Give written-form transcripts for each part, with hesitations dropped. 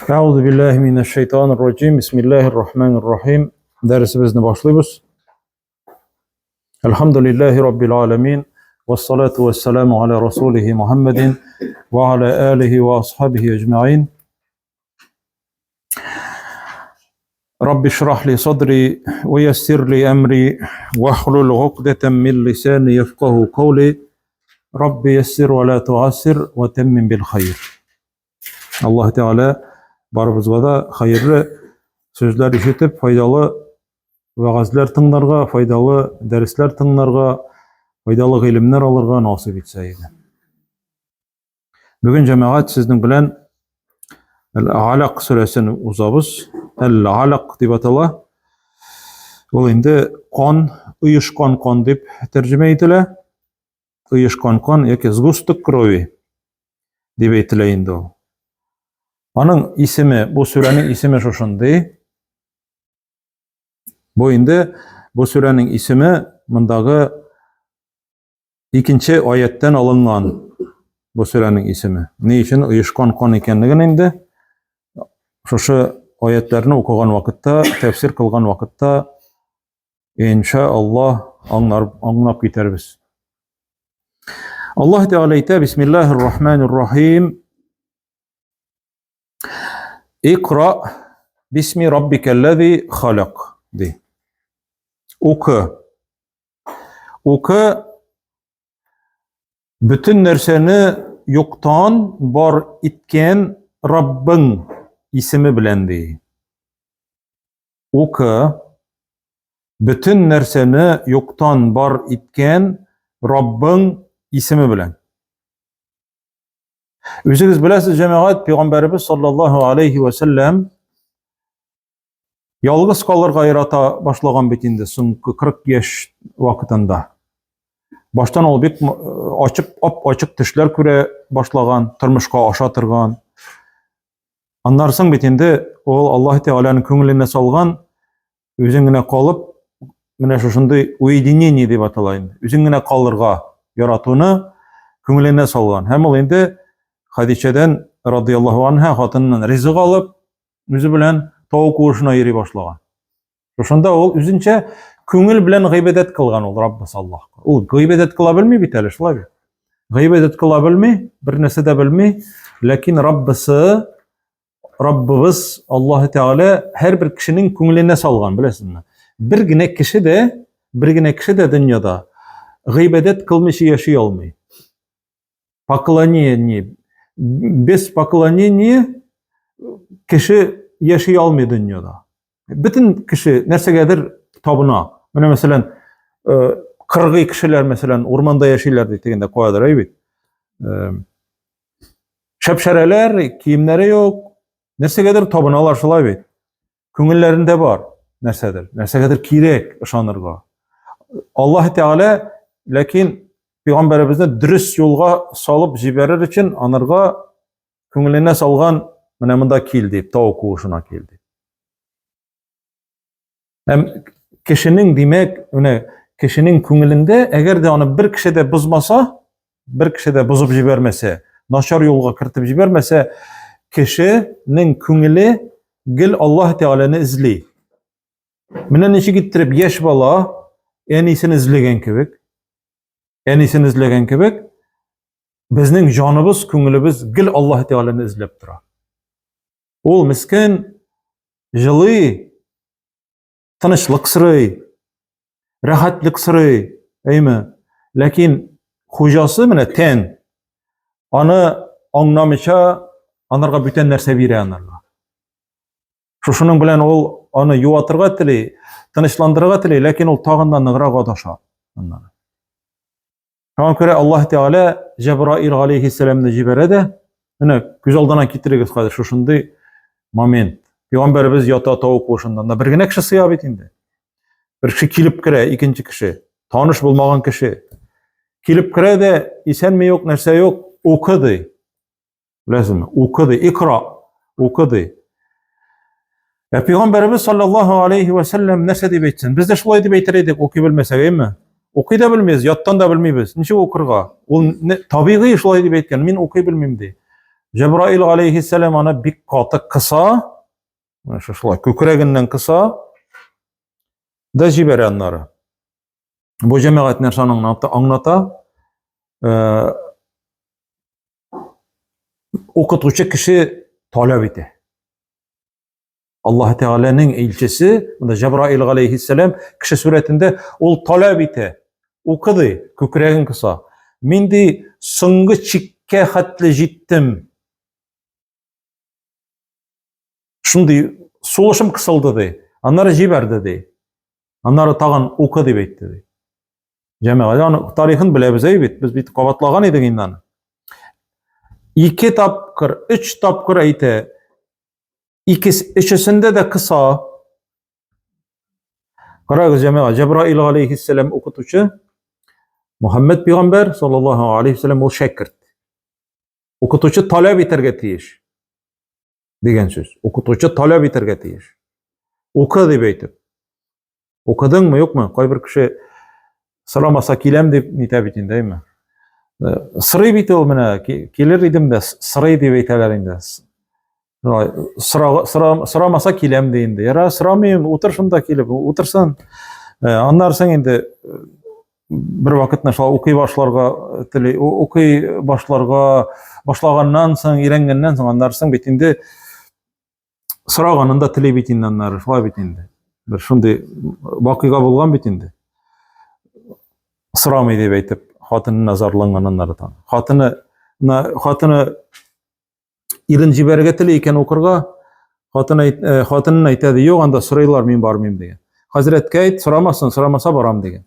Әгъузу биллаһи минәш шайтанир раҗим. Бисмиллаһир рахманир рахим. Дәресебезне башлыйбыз. Әлхәмдүлиллаһи раббил аламин. Вассалату вассаламу аля расулихи Мухаммадин ва аля алихи ва асхабихи әҗмәин. Рабби шрах ли садри ва яссир ли әмри вахлул гукдатан мин лисани яфкаху каули. Рабби яссир ва ла туассир ва таммим бил хайр. Аллаһ Тәгалә барыбызга да хәерле сүзләр ишетеп, файдалы вәгазьләр тыңларга, файдалы дәресләр тыңларга, файдалы гыйлемнәр алырга насыйп итсә иде. Бүген җәмәгать сезнең белән Әл-Алак сүрәсен узабыз. Әл-Алак дип атала. Ул инде кан, оешкан кан дип тәрҗемә ителә. Оешкан кан яки сгусток крови дип әйтелә инде ул. Аның исеме, бу сүрәнең исеме шушындый. Бу инде бу сүрәнең исеме мондагы икенче аяттән алынган бу сүрәнең исеме. Ни өчен оешкан кан икәнлеген инде шушы аятларны укыган вакытта, тәфсир кылган вакытта инша Аллаһ аңлар, аңлап китәрбез. Аллаһ Тәгалә әйтә, Бисмиллаһир Рахманир Рахим. Икра бисми раббикаллази халак ди. Укы. Укы бөтен нәрсәне юктан бар иткән Раббың исеме белән ди. Укы бөтен нәрсәне юктан бар иткән Раббың исеме белән. Үзегез беләсез, җәмәгать, пәйгамбәребез саллаллаһу алейхи ва сәлләм ялгыз калырга ярата башлаган бит инде соңгы 40 яшь вакытында. Баштан ул бик ачык, ап-ачык төшләр күрә башлаган, тормышка аша торган. Аннан соң бит инде ул Аллаһ Тәгаләнең күңеленә салган, үзең генә калып, менә шушындый уединение дип атала инде. Үзең генә калырга яратуны күңеленә салган. Һәм ул инде Хадичәдән радияллаһу анһа хатыныннан ризык алып, үзе белән тау куышына йөри башлаган. Шушында ул үзенчә күңел белән гыйбадәт кылган ул Раббысы Аллаһка. Ул гыйбадәт кыла белми бит әле, шулай бит. Гыйбадәт кыла белми, бер нәрсә дә белми, ләкин Раббысы Раббыбыз Аллаһ Тәгалә һәрбер кешенең күңеленә салган, беләсезме? Бер генә кеше дә, бер генә кеше дә дөньяда гыйбадәт кылмыйча яши алмый. Поклонение, без поклонения кеше яши алмый дөньяда. Бөтен кеше нәрсәгәдер табына. Менә мәсәлән, э, кыргый кешеләр мәсәлән урманда яшиләр ди дигәндә каядыр әй бит. Э, шәпшәрәләр, киемнәре юк, нәрсәгәдер табыналар шулай бит. Күңелләрендә бар нәрсәдер, нәрсәгәдер кирәк ышанырга. Аллаһ Тәгалә ләкин пәйгамбәребезне дөрес юлга салып җибәрер өчен анарга күңеленә салган, менә монда кил дип, тау куышына кил дип. Һәм кешенең, димәк, менә кешенең күңелендә, әгәр дә аны бер кеше дә бозмаса, бер кеше дә бозып җибәрмәсә, начар юлга кертеп җибәрмәсә, кешенең күңеле гел Аллаһ Тәгаләне эзли. Менә ничек иттереп яшь бала әнисен эзләгән кебек, әнисен эзләгән кебек, безнең җаныбыз, күңелебез гел Аллаһ Тәгаләне эзләп тора. Ул мескен җылый, тынычлык сорый, рәхәтлек сорый, әйме? Ләкин хуҗасы менә тән аны аңламыйча анарга бүтән нәрсә бирә анарга. Шушының белән ул аны юатырга тели, тынычландырырга тели, ләкин ул тагын да ныграк адаша. Аннары. Шуңа күрә Аллаһ Тәгалә Җәбраил алейхиссәламны җибәрә дә, менә күз алдына китерегез хәзер шушындый момент. Пәйгамбәребез ята тау куышында. Анда бер генә кеше сыя бит инде. Бер кеше килеп керә, икенче кеше, таныш булмаган кеше. Килеп керә дә, исәнме юк, нәрсә юк, укы ди. Беләсезме? Укы ди, икра, укы ди. Ә пәйгамбәребез саллаллаһу алейхи ва сәлләм нәрсә дип әйтсен? Без дә шулай дип әйтер идек, укый белмәсәк, әйме? Укый да белмибез, яттан да белмибез. Ничек укырга? Ул табигый шулай дип әйткән, мин укый белмим ди. Җәбраил алейхиссәлам аны бик каты кыса, менә шушылай күкрәгеннән кыса да җибәрә аннары. Бу җәмәгать нәрсәне аңлата? Аңлата. Э, укытучы кеше таләп итә. Аллаһ Тәгаләнең илчесе, монда Җәбраил галәйһиссәлам кеше сурәтендә ул таләп итә. Укы ди, күкрәген кыса. Мин ди соңгы чиккә хәтле җиттем. Шундый сулышым кысылды ди. Аннары җибәрде ди. Аннары тагын укы дип әйтте ди. Җәмәгать, аны тарихын беләбез әй бит, без бит кабатлаган идек инде аны. Ике тапкыр, өч тапкыр әйтә. Икес, өчесендә дә кыса. Карагыз, җәмәгать, Җәбраил алейхиссәлам укытучы, Мухаммед пәйгамбәр саллаллаһу алейхи вәсәлләм ул шәкерт. Укытучы таләп итәргә тиеш дигән сүз. Укытучы таләп итәргә тиеш. Укы дип әйтеп. Укыдыңмы, юкмы? Кайбер кеше сорамаса киләм дип нитә бит инде, әйме? Э, сорый бит ул менә, килер идем дә, сорый дип әйтәләр инде. Сора, сора, сорамаса киләм ди инде. Яра, сорамыйм, утыр шунда килеп, утырсын. Э, аннары соң инде э, бер вакытны шулай укый башларга тели, укый башларга башлаганнан соң, өйрәнгәннән соң, аннары соң бит инде сораганын да тели бит инде аннары, шулай бит инде. Бер шундый вакыйга булган бит инде. Сорамый дип әйтеп, хатынына зарланган аннары тагын. Хатыны, хатыны ирен җибәрергә тели икән укырга, хатын әйт, э, хатынына әйтә ди, юк, анда сорыйлар, мин бармыйм дигән. Хәзрәткә әйт, сорамасын, сорамаса барам дигән.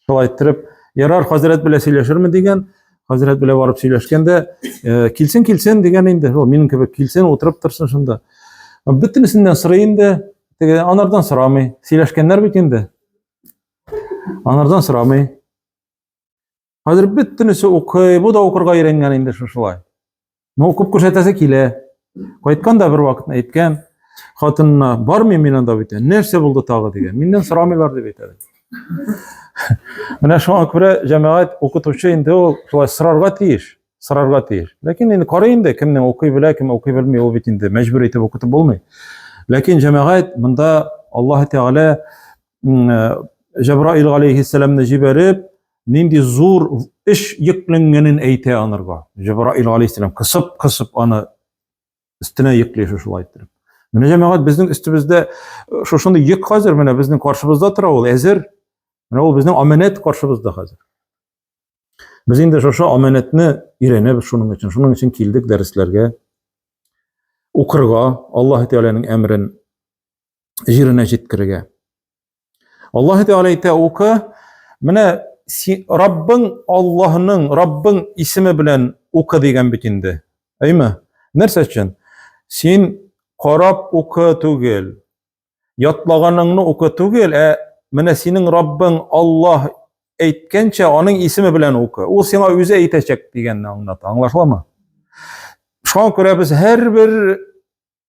Шулай иттереп, ярар, хәзрәт белән сөйләшермен дигән. Хәзрәт белән барып сөйләшкәндә, э, килсен, килсен дигән инде. Ул минем кебек килсен, утырып торсын шунда. Бөтенесеннән сорый инде. Теге анардан сорамый. Сөйләшкәннәр бит инде. Анардан сорамый. Хәзер бөтенесе укый, бу да укырга өйрәнгән инде шушылай. Ну, укып күрсәтәсе килә. Кайткан да бер вакытны әйткән, хатынына, бармыйм мин анда бит. Нәрсә булды тагы дигән. Миннән сорамыйлар дип әйтә. Менә шуңа күрә җәмәгать укытучы инде ул шулай сорарга тиеш, сорарга тиеш. Ләкин инде карый инде, кемнең укый белә, кем укый белми, ул бит инде мәҗбүр итеп укытып булмый. Ләкин җәмәгать монда Аллаһ Тәгалә Җәбраил галәйһиссәламне җибәреп, нинди зур эш йөкләнгәнен әйтә анарга. Җәбраил галәйһиссәлам кысып-кысып аны өстенә йөкли шушылай иттереп. Менә җәмәгать безнең өстебездә э, шушындый йөк хәзер менә безнең каршыбызда тора ул әзер. Менә ул безнең аманәт каршыбызда хәзер. Без инде шушы аманәтне өйрәнәбез шуның өчен. Шуның өчен килдек дәресләргә. Укырга Аллаһ Тәгаләнең әмерен җиренә җиткерергә. Аллаһ Тәгалә әйтә, укы, менә Раббың Аллаһның, Раббың исеме белән укы дигән бит инде. Әйме? Нәрсә өчен? Син карап укы түгел, ятлаганыңны укы түгел, ә менә синең Раббың Аллаһ әйткәнчә аның исеме белән укы. Ул сиңа үзе әйтәчәк дигәнне аңлата. Аңлашыламы? Шуңа күрә без һәрбер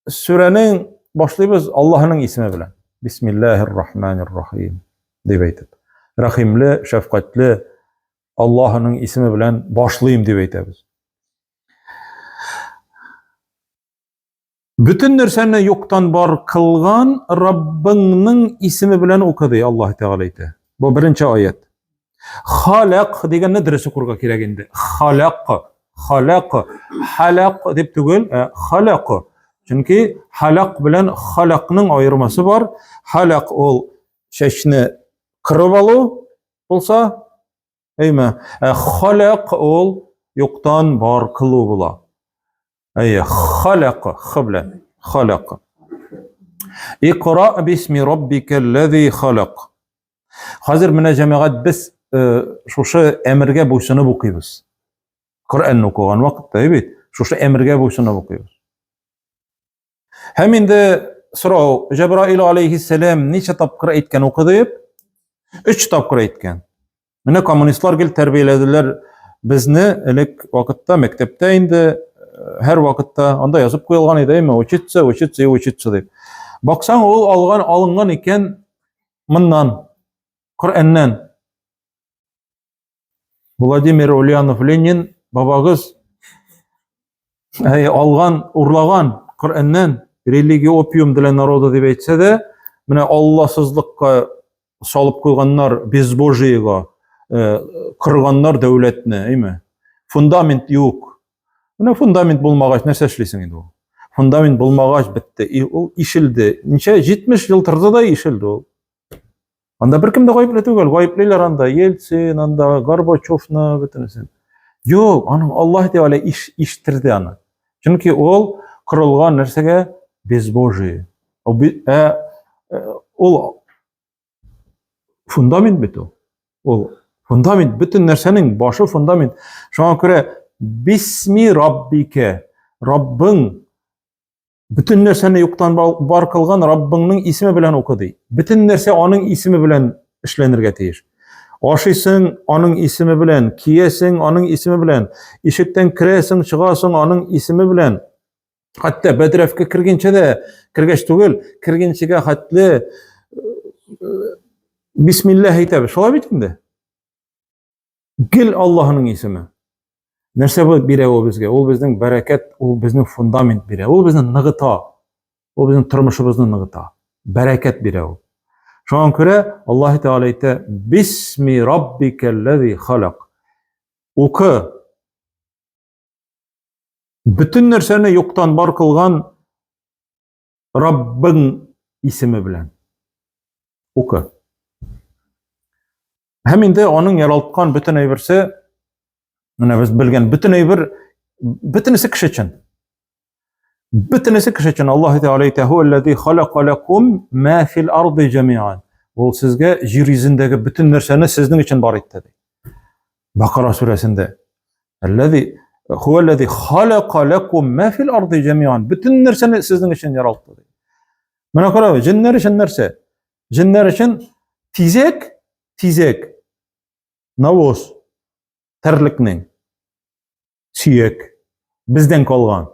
Сүрәнең башлыйбыз Аллаһның исеме белән. Бисмиллаһир рахманир рахим дип әйтеп. Рәхимле, шәфкатьле Аллаһның исеме белән башлыйм дип әйтәбез. Бөтен нәрсәне юктан бар кылган Раббыңның исеме белән укы ди Аллаһ Тәгалә әйтә. Бу беренче аят. Халак дигәнне дөрес укырга кирәк инде. Халак, халак, халак дип түгел, ә халак. Чөнки халак белән халакның аермасы бар. Халак ул чәчне кырып алу булса, әйме, ә халак ул юктан бар кылу була. Әйе, халак, х белән, халак. Икра бисми раббикаллази халак. Хәзер менә җәмәгать без э, шушы әмергә буйсынып укыйбыз. Коръәнне укыган вакытта бит, шушы әмергә буйсынып укыйбыз. Һәм инде сорау, Җәбраил алейхиссәлам ничә тапкыр әйткән укы дип? Өч тапкыр әйткән. Менә коммунистлар гел тәрбияләделәр безне элек вакытта мәктәптә инде э, һәр вакытта анда язып куелган иде, әйме, учиться, учиться и учиться дип. Баксаң, ул алган алынган икән Моннан, Коръәннән. Владимир Ульянов Ленин бабагыз Әй, алган, урлаган Коръәннән религия опиум для народа дип әйтсә дә, менә Алласызлыкка салып куйганнар, безбожиега э, корганнар дәүләтне, әйме? Фундамент юк. Менә фундамент булмагач, нәрсә эшлисең инде ул? Фундамент булмагач бетте. И, ул ишелде. Ничә 70 ел торды да ишелде ул. Анда беркем дә гаепле түгел, гаеплиләр анда Ельцин, анда Горбачевны, бөтенесен. Юк, аның Аллаһ Тәгалә иш, иштерде аны. Чөнки ул корылган нәрсәгә безбожие. Ә, э, ул фундамент бит ул. Ул фундамент, бөтен нәрсәнең башы фундамент. Шуңа күрә бисми раббике, Раббың бөтен нәрсәне юктан бар кылган Раббыңның исеме белән укы ди. Бөтен нәрсә аның исеме белән эшләнергә тиеш. Ашыйсың аның исеме белән, киясең аның исеме белән, ишектән керәсең, чыгасың аның исеме белән. Хәтта бәдрәфкә кергәнчә дә, кергәч түгел, кергәнчегә хәтле э, бисмилләһ әйтәбез. Шулай бит инде. Гел Аллаһының исеме. Нәрсә бу бирә ул безгә? Ул безнең бәрәкәт, ул безнең фундамент бирә. Ул безне ныгыта. Ул безнең тормышыбызны ныгыта. Бәрәкәт бирә ул. Шуңа күрә Аллаһ Тәгалә әйтә: "Бисми раббикаллази халак". Укы. Бөтен нәрсәне юктан бар кылган Раббың исеме белән. Укы. Һәм инде аның яралткан бөтен әйберсе, менә без белгән бөтен әйбер, бөтенесе кеше өчен. Бөтенесе кеше өчен. Аллаһ Тәгалә әйтә, "Һуәлләзи халака лакум ма фил арди җамиан." Ул сезгә җир йөзендәге бөтен нәрсәне сезнең өчен бар итте ди. Бакара сүрәсендә. Әлләзи хуәлләзи халака лакум ма фил арди җамиан. Бөтен нәрсәне сезнең өчен яралтты ди. Менә карагыз, җеннәр өчен нәрсә? Җеннәр өчен тизәк, тизәк, навоз, терлекнең сөяк бездән калган,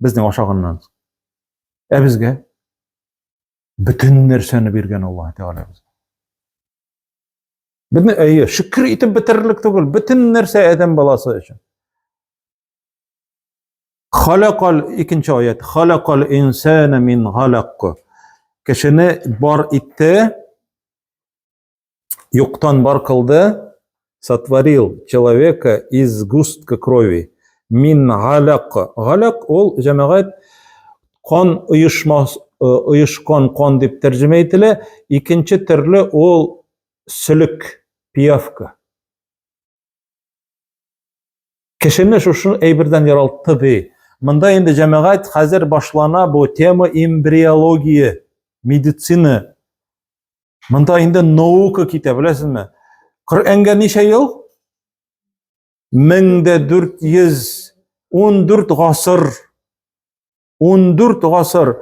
безнең ашаганнан. Ә безгә бөтен нәрсәне биргән Аллаһ Тәгалә безгә. Безне әйе, шөкер итеп бетерерлек түгел, бөтен нәрсә адәм баласы өчен. Халакал икенче аят. Халакал инсана мин галак. Кешене бар итте, юктан бар кылды, сотворил человека из густка крови. Мин галак. Галак ул җәмәгать кан оешмас, э, оешкан кан дип тәрҗемә ителә. Икенче төрле ул сөлек, пиявка. Кешене шушы әйбердән яралтты ди. Монда инде җәмәгать хәзер башлана бу тема эмбриология, медицина. Монда инде наука китә, беләсезме? Коръәнгә ничә ел? 1414 гасыр. 14 гасыр.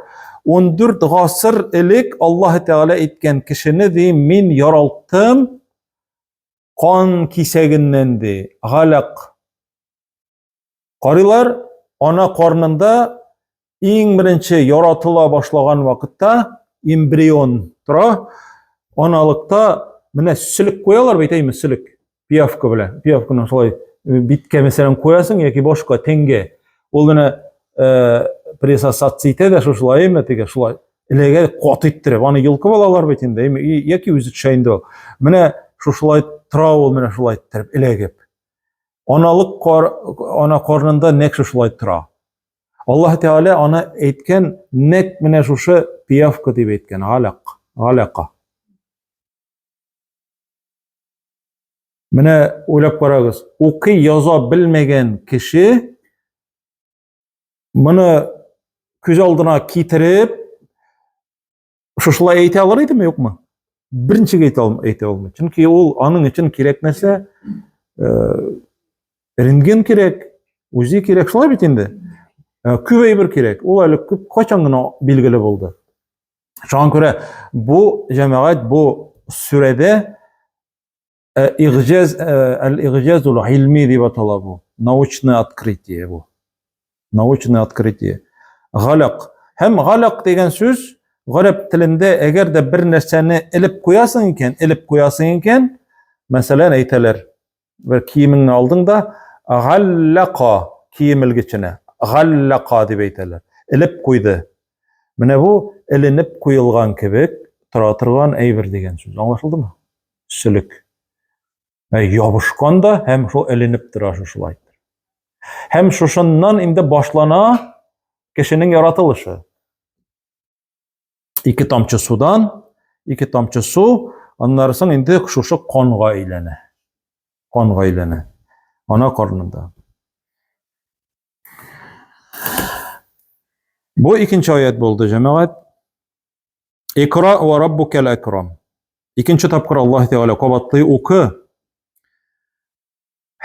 14 гасыр элек Аллаһ Тәгалә әйткән кешене ди, мин яралттым кан кисәгеннән ди, галак. Карыйлар, ана карнында иң беренче яратыла башлаган вакытта эмбрион тора. Аналыкта менә сөлек куялар бит, әйме, сөлек. Пиявка белән. Пиявканы шулай э, биткә мәсәлән куясың яки башка тәнгә. Ул менә э, присосаться итә дә шушылай, әйме, теге шулай эләгә каты иттереп, аны йолкып алалар бит инде, әйме, яки үзе төшә инде ул. Менә шушылай тора ул менә шулай иттереп эләгеп. Аналык кар, ана карнында нәкъ шушылай тора. Аллаһ Тәгалә аны әйткән нәкъ менә шушы пиявка дип әйткән, галак, галака. Менә уйлап карагыз, укый яза белмәгән кеше моны күз алдына китереп шушылай әйтә алыр идеме, юкмы? Беренчегә әйтә алмый, әйтә алмый. Чөнки ул аның өчен кирәк нәрсә, э, рентген кирәк, УЗИ кирәк, шулай бит инде. Э, күп әйбер кирәк. Ул әле күп кайчан гына билгеле булды. Шуңа күрә бу җәмәгать бу сүрәдә Э, игъҗаз э, әл-игъҗазул илми дип атала бу. Научное открытие бу. Научное открытие. Галак. Һәм галак дигән сүз гарәп телендә әгәр дә бер нәрсәне элеп куясың икән, элеп куясың икән, мәсәлән, әйтәләр, бер киемеңне алдың да, галлака кием элгеченә. Галлака дип әйтәләр. Элеп куйды. Менә бу эленеп куелган кебек тора торган әйбер дигән сүз. Аңлашылдымы? Сөлек. Ә ябышкан да һәм шул эленеп тора шушылай. Һәм шушыннан инде башлана кешенең яратылышы. Ике тамчы судан, ике тамчы су, аннары соң инде шушы канга әйләнә. Канга әйләнә. Ана карнында. Бу икенче аят булды, җәмәгать. Икра ва раббукал акрам. Икенче тапкыр Аллаһ Тәгалә кабатлый укы.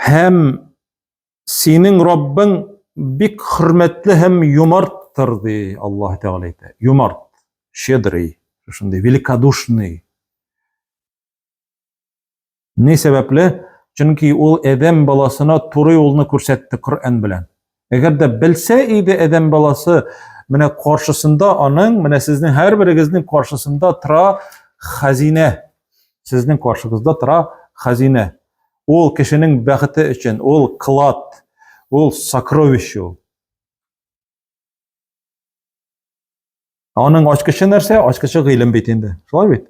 Һәм синең Раббың бик хөрмәтле һәм юмарттыр, ди Аллаһ Тәгалә әйтә. Юмарт, щедрый, шундый великодушный. Ни сәбәпле? Чөнки ул адәм баласына туры юлны күрсәтте Коръән белән. Әгәр дә белсә иде адәм баласы, менә каршысында аның, менә сезнең һәрберегезнең каршысында тора хәзинә. Сезнең каршыгызда тора хәзинә. Ул кешенең бәхете өчен, ул клад, ул сокровище ул. Аның ачкычы нәрсә? Ачкычы гыйлем бит инде. Шулай бит?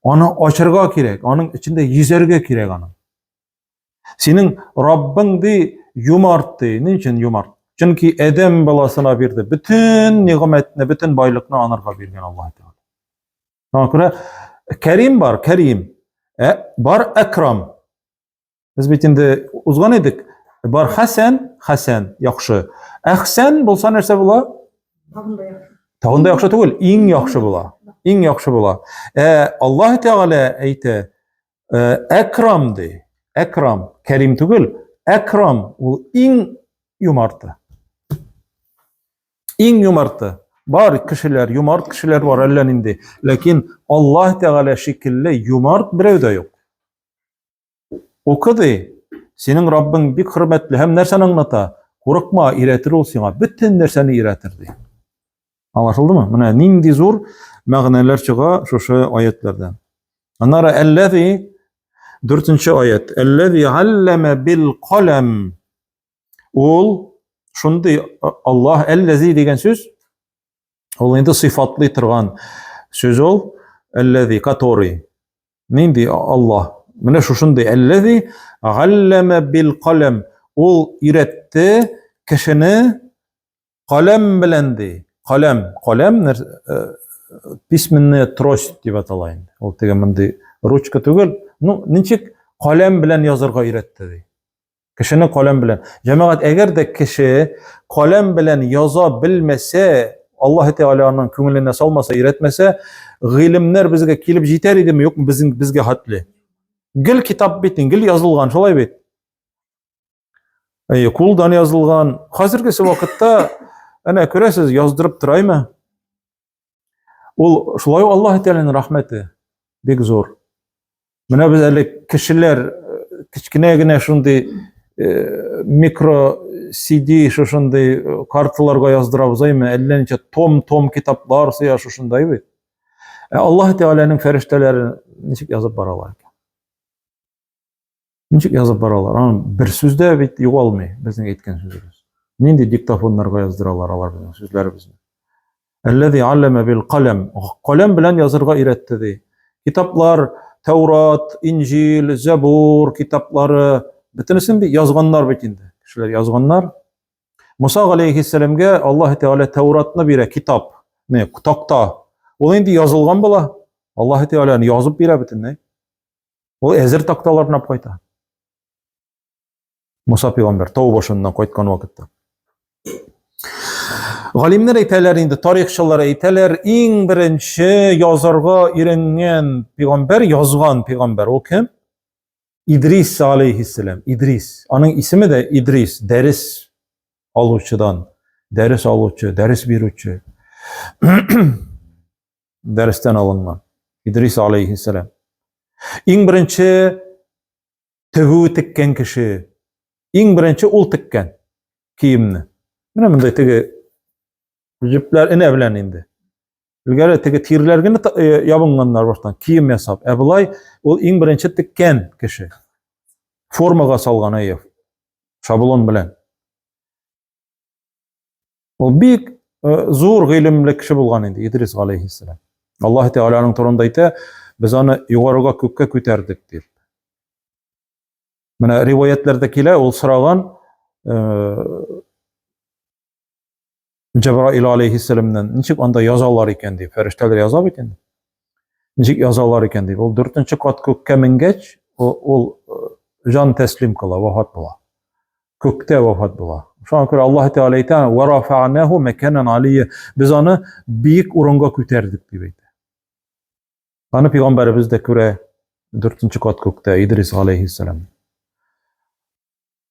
Аны ачырга кирәк, аның эчендә йөзәргә кирәк аның. Синең Раббың ди юмарт ди. Ни өчен юмарт? Чөнки адәм баласына бирде. Бөтен нигъмәтне, бөтен байлыкны анарга биргән Аллаһ Тәгалә. Шуңа күрә Кәрим бар, Кәрим. Ә бар Әкрам. Без бит инде узган идек. Бар Хәсән, Хәсән, яхшы. Әхсән булса нәрсә була? Тагын да яхшы. Тагын да яхшы түгел, иң яхшы була. Иң яхшы була. Ә Аллаһ Тәгалә әйтә, э, Әкрам ди. Әкрам, Кәрим түгел, Әкрам ул иң юмарты. Иң юмарты. Бар кешеләр, юмарт кешеләр бар әллә нинди. Ләкин Аллаһ Тәгалә шикелле юмарт берәү дә юк. Укы ди, синең Раббың бик хөрмәтле һәм нәрсәне аңлата? Курыкма, өйрәтер ул сиңа, бөтен нәрсәне өйрәтер ди. Аңлашылдымы? Менә нинди зур мәгънәләр чыга шушы аятлардан. Аннары әлләзи дүртенче аят. Әлләзи аллама бил калам. Ул шундый Аллаһ әлләзи дигән сүз ул инде сыйфатлый торган сүз ул әлләзи который Нинди Аллаһ? Менә шушындый әлләзи галләмә бил каләм. Ул өйрәтте кешене каләм белән ди. Каләм, каләм э, письменная трость дип атала инде. Ул теге мондый ручка түгел. Ну, ничек каләм белән язарга өйрәтте ди. Кешене каләм белән. Җәмәгать, әгәр дә кеше каләм белән яза белмәсә, Аллаһ Тәгалә аның күңеленә салмаса, өйрәтмәсә, гыйлемнәр безгә килеп җитәр идеме, юкмы безнең безгә хәтле? Гел китап бит, гел язылган, шулай бит. Әйе, кулдан язылган. Хәзергесе вакытта әнә күрәсез, яздырып тораймы? Ул шулай Аллаһ Тәгаләнең рәхмәте бик зур. Менә без әле кешеләр э, кечкенә генә шундый э, микро CD шушындый э, карталарга яздырабыз әйме, әллә ничә том-том китаплар сыя шушындай бит. Ә Аллаһ Тәгаләнең фәрештәләре ничек язып баралар икән? Ничек язып баралар? Аның бер сүз дә бит югалмый безнең әйткән сүзебез. Нинди диктофоннарга яздыралар алар безнең сүзләребезне? Әлләзи аллама бил калам. Каләм белән язырга өйрәтте ди. Китаплар, Тәурат, Инҗил, Зәбур китаплары бөтенесен бит язганнар бит инде. Кешеләр язганнар. Муса галәйһиссәламгә Аллаһ Тәгалә Тәуратны бирә, китап, не, такта. Ул инде язылган була. Аллаһ Тәгалә язып бирә бөтенләй. Ул әзер такталарны алып кайта. Муса пәйгамбәр тау башыннан кайткан вакытта. Галимнәр әйтәләр инде, тарихчылар әйтәләр, иң беренче язарга өйрәнгән пәйгамбәр, язган пәйгамбәр ул кем? Идрис алейхиссалам, Идрис. Аның исеме дә Идрис, дәрес алучыдан, дәрес алучы, дәрес бирүче. Дәрестән алынган. Идрис алейхиссалам. Иң беренче тегү теккән кеше. Иң беренче ул теккән киемне. Менә мондай теге җепләр энә белән инде. Элгәре теге тиреләр генә э, ябынганнар баштан кием ясап. Ә болай ул иң беренче теккән кеше. Формага салган әйе. Шаблон белән. Ул бик э, зур гыйлемле кеше булган инде Идрис галәйһиссәлам. Аллаһ Тәгалә аның турында әйтә, без аны югарыга күккә күтәрдек дип. Менә риваятләрдә килә, ул сораган э, Җәбраил алейхиссәламнән ничек анда язалар икән дип, фәрештәләр яза бит инде. Ничек язалар икән дип. Ул дүртенче кат күккә менгәч, ул, ул э, җан тәслим кыла, вафат була. Күктә вафат була. Шуңа күрә Аллаһ Тәгалә әйтә: "Ва рафа'наху маканан алия". Без аны биек урынга күтәрдек дип әйтә. Аны пәйгамбәребез дә күрә дүртенче кат күктә Идрис алейхиссалам.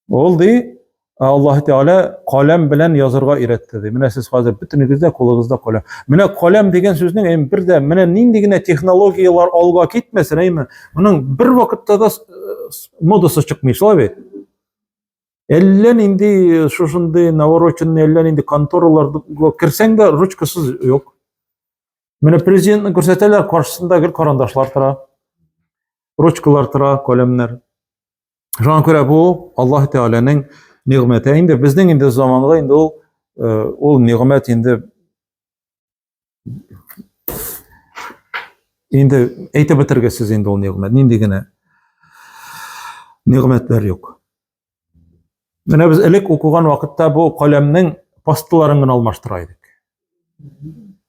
Ул ди, Аллаһ Тәгалә каләм белән язырга өйрәтте ди. Менә сез хәзер бөтенегез дә кулыгызда каләм. Менә каләм дигән сүзнең әйме бер дә менә нинди генә технологияләр алга китмәсен, әйме, моның бер вакытта да модасы чыкмый, шулай бит? Әллә нинди шушындый навороченный, әллә нинди контораларга керсәң дә ручкасыз юк. Менә президентны күрсәтәләр, каршысында гел карандашлар тора. Ручкалар тора, каләмнәр. Шуңа күрә бу Аллаһ Тәгаләнең нигъмәте. Инде безнең инде заманга инде ул э, ул нигъмәт инде инде әйтеп бетергесез инде ул нигъмәт. Нинди генә нигъмәтләр юк. Менә без элек укыган вакытта бу каләмнең пасталарын гына алмаштыра идек.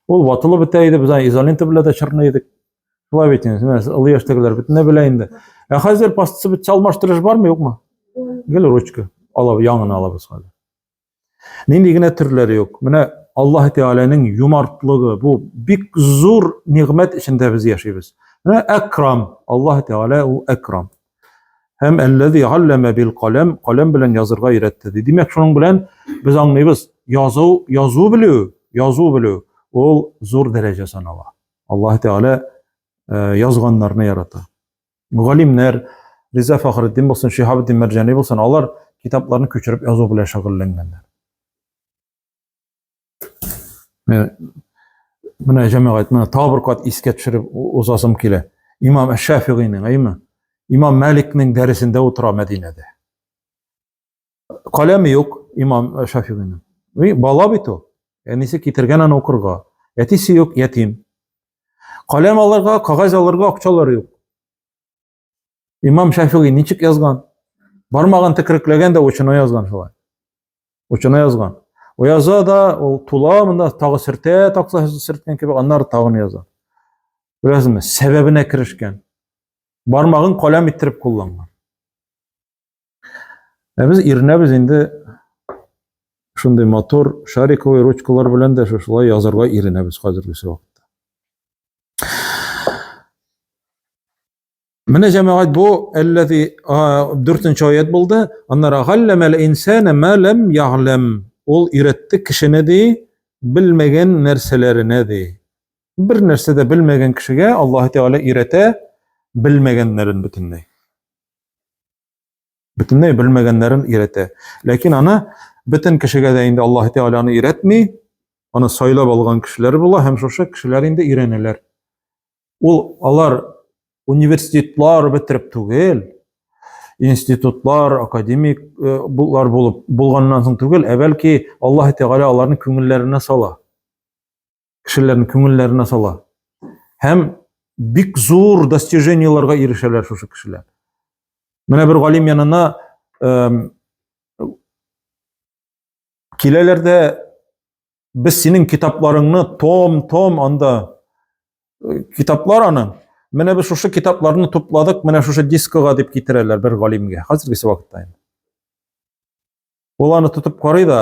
Ул ватылып бетә иде, без аны изолента белән дә чорный идек. Шулай бит инде, менә олы яшьтәгеләр бөтенләй белә инде. Ә хәзер пастасы бетсә алмаштырыш бармы, юкмы? Гел ручка алып, яңаны алабыз хәзер. Нинди генә төрләре юк. Менә Аллаһ Тәгаләнең юмартлыгы, бу бик зур нигъмәт эчендә без яшибез. Менә Әкрам, Аллаһ Тәгалә ул Әкрам. Һәм әлләзи галләмә бил каләм, каләм белән язырга өйрәтте. Ди. Димәк, шуның белән без аңлыйбыз, язу, язу белү, язу белү ул зур дәрәҗә санала. Аллаһ Тәгалә э, язганнарны ярата. Галимнәр, Риза Фахретдин булсын, Шиһабетдин Мәрҗани булсын, алар китапларны күчереп язу белән шөгыльләнгәннәр. Менә җәмәгать, менә тагы бер кат искә төшереп узасым килә. Имам Шафигыйның, әйме? Имам Маликның дәресендә утыра Мәдинәдә. Каләме юк имам Шафигыйның. Бала бит ул. Әнисе китергән аны укырга. Әтисе юк, ятим. Каләм алырга, кагаз алырга акчалары юк. Имам Шафигый ничек язган? Бармагын текрекләгән дә учына язган шулай. Учына язган. О яза да, ул тула монда тагы сөртә, такса сөрткән кебек, аннары тагын яза. Беләсезме, сәбәбенә керешкән. Бармагын каләм иттереп кулланган. Ә без иренәбез инде шундый матур шариковый ручкалар белән дә шушылай язарга иренәбез хәзерге вакытта. Менә җәмәгать бу әлләзи дүртенче аят булды. Аннары галләмәл инсана ма ләм ягләм. Ул өйрәтте кешене ди, белмәгән нәрсәләренә ди. Бер нәрсә дә белмәгән кешегә Аллаһ Тәгалә өйрәтә белмәгәннәрен бөтенләй. Бөтенләй белмәгәннәрен өйрәтә. Ләкин аны бөтен кешегә дә инде Аллаһ Тәгалә аны өйрәтми. Аны сайлап алган кешеләр була һәм шушы кешеләр инде өйрәнәләр. Ул алар университетлар бетереп түгел, институтлар, академик э, булар булып булганнан соң түгел, ә бәлки Аллаһ Тәгалә аларның күңелләренә сала. Кешеләрнең күңелләренә сала. Һәм бик зур достижениеләргә ирешәләр шушы кешеләр. Менә бер галим янына киләләр дә без синең китапларыңны том-том анда э, китаплар аның. Менә без шушы китапларны тупладык, менә шушы дискага дип китерәләр бер галимгә. Хәзерге вакытта инде. Ул аны тотып карый да,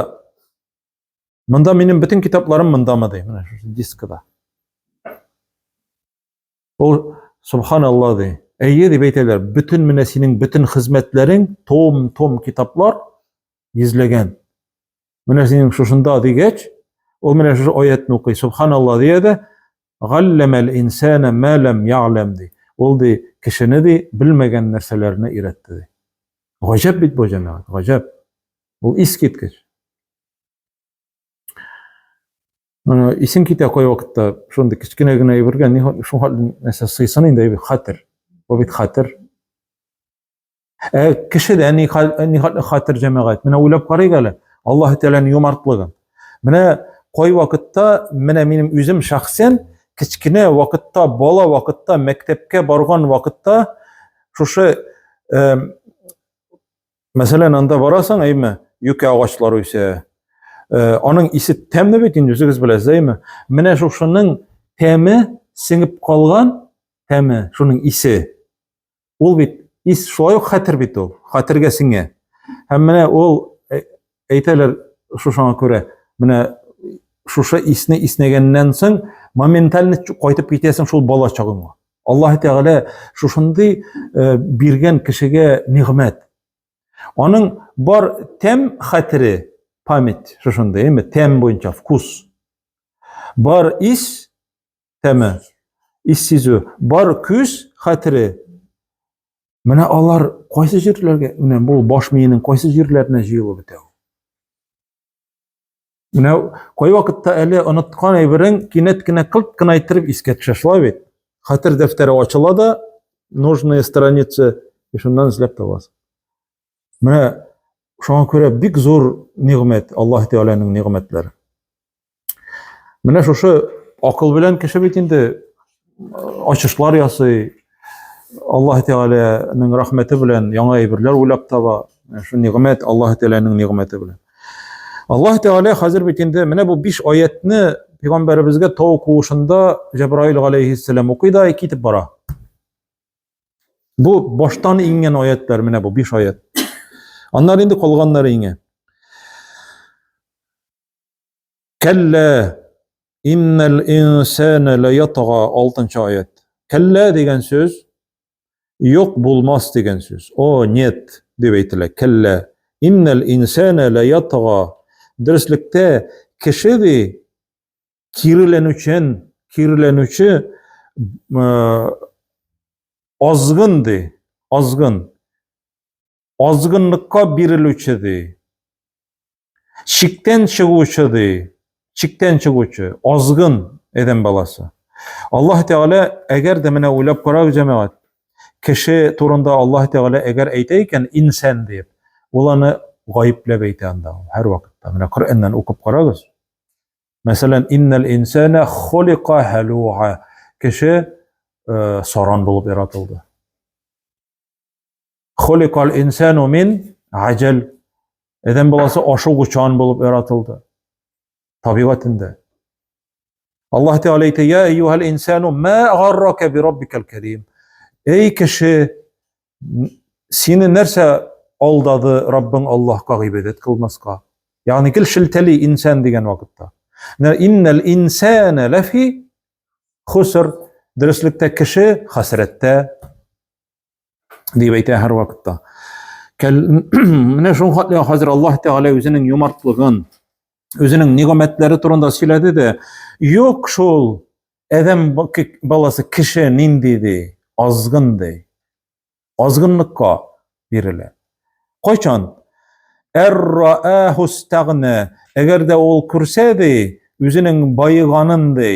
монда минем бөтен китапларым мондамы ди, менә шушы дискада. Ул субханалла ди. Әйе дип әйтәләр, бөтен менә синең бөтен хезмәтләрең, том-том китаплар йөзләгән. Менә синең шушында дигәч, ул менә шушы аятны укый. Субханалла дия дә, Галләмәл инсана ма ләм ягләм ди. Ул ди кешене ди белмәгән нәрсәләрне өйрәтте ди. Гаҗәп бит бу җәмәгать, гаҗәп. Ул искиткеч. Менә исең китә кай вакытта шундый кечкенә генә әйбергә ни шул хәтле нәрсә сыйсын инде хәтер. Бу бит хәтер. Ә кешедә ни хәтле хәтер җәмәгать. Менә уйлап карыйк әле. Аллаһ Тәгаләнең юмартлыгын. Менә кай вакытта, менә минем үзем шәхсән кечкенә вакытта, бала вакытта, мәктәпкә барган вакытта шушы э, мәсәлән, анда барасың, әйме, юкә агачлары үсә. Э, аның исе тәмле бит инде, үзегез беләсез, әйме. Менә шушының тәме сеңеп калган, тәме, шуның исе. Ул бит ис шулай ук хәтер бит ул, хәтергә сеңә. Һәм менә ул э, әйтәләр шушыңа күрә, менә шушы исне иснәгәннән соң моментально кайтып китәсең шул бала чагыңа. Аллаһ Тәгалә шушындый э, биргән кешегә нигъмәт. Аның бар тәм хәтере, память шушындый, әйме, тәм буенча вкус. Бар ис тәме, ис сизү, бар күз хәтере. Менә алар кайсы җирләргә, менә бу баш миенең кайсы җирләренә җыелып бетә ул. Менә кай вакытта әле оныткан әйберең кинәт кенә кылт кына иттереп искә төшә, шулай бит? Хәтер дәфтәре ачыла да, нужные страницы, и шуннан эзләп табасың. Менә шуңа күрә бик зур нигъмәт, Аллаһ Тәгаләнең нигъмәтләре. Менә шушы акыл белән кеше бит инде ачышлар ясый. Аллаһ Тәгаләнең рәхмәте белән яңа әйберләр уйлап таба. Шу нигъмәт Аллаһ Тәгаләнең нигъмәте белән. Аллаһ Тәгалә хәзер бит инде менә бу биш аятны пәйгамбәребезгә тау куышында Җәбраил галәйһиссәлам укый да китеп бара. Бу баштан иңгән аятлар менә бу биш аят. Аннары инде калганнары иңә. Кәллә иннәл инсана ла ятга 6 аят. Кәллә дигән сүз юк булмас дигән сүз. О, нет дип әйтелә. Кәллә иннәл инсана ла ятга. Дөреслектә кеше ди киреләнүчән, киреләнүче азгын ди, азгын. Азгынлыкка бирелүче ди. Чиктән чыгучы ди. Чиктән чыгучы, азгын адәм баласы. Аллаһ Тәгалә әгәр дә менә уйлап карагыз, җәмәгать, кеше турында Аллаһ Тәгалә әгәр әйтә икән, инсан дип, ул аны гаепләп әйтә анда һәр вакытта. Менә Коръәннән укып карагыз. Мәсәлән, иннәл инсана хулика халуа. Кеше э, саран булып яратылды. Хуликал инсану мин аҗал. Адәм баласы ашыгучан булып яратылды. Табигатендә. Аллаһ Тәгалә әйтә: "Я әйюһәл инсану ма гаррака би раббикал карим." Эй кеше, сине нәрсә алдады Раббың Аллаһка гыйбадәт кылмаска? Ягъни гел шелтәли инсан дигән вакытта. Иннәл инсана лафи хуср. Дөреслектә кеше хәсрәттә дип әйтә һәрвакытта. Менә шуның хәтле хәзер Аллаһ Тәгалә үзенең юмартлыгын, үзенең нигъмәтләре турында сөйләде дә, юк шул адәм баласы кеше нинди ди, азгын ди. Азгынлыкка бирелә. Кайчан? Әр-рааху стагна. Әгәр дә ул күрсә ди, үзенең баеганын ди,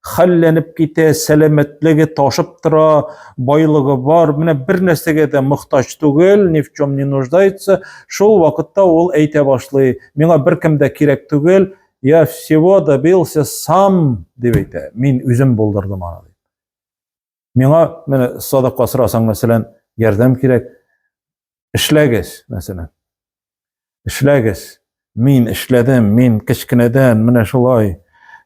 хәлләнеп китә, сәламәтлеге ташып тора, байлыгы бар, менә бер нәрсәгә дә мохтаҗ түгел, ни в чем не нуждается, шул вакытта ул әйтә башлый, миңа беркем дә кирәк түгел, я всего добился сам, дип әйтә, мин үзем булдырдым аны. Миңа менә садака сорасаң, мәсәлән, ярдәм кирәк. Эшләгез, мәсәлән. Эшләгез. Мин эшләдем, мин кечкенәдән менә шулай.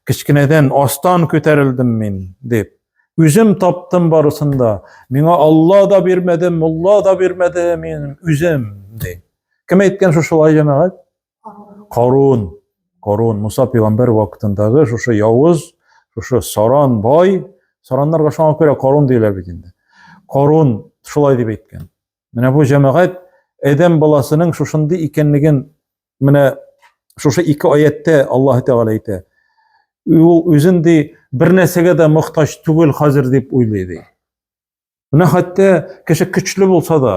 Кечкенәдән астан күтәрелдем мин, дип. Үзем таптым барысын да. Миңа Алла да бирмәде, мулла да бирмәде, мин үзем, ди. Кем әйткән шушылай, җәмәгать? Карун. Карун, Муса пәйгамбәр вакытындагы шушы явыз, шушы саран бай, сараннарга шуңа күрә Карун диләр бит инде. Карун шулай дип әйткән. Менә бу җәмәгать адәм баласының шушындый икәнлеген менә шушы ике аятта Аллаһ Тәгалә әйтә. Ул үзен ди бер нәрсәгә дә мохтаҗ түгел хәзер дип уйлый ди. Менә хәтта кеше көчле булса да,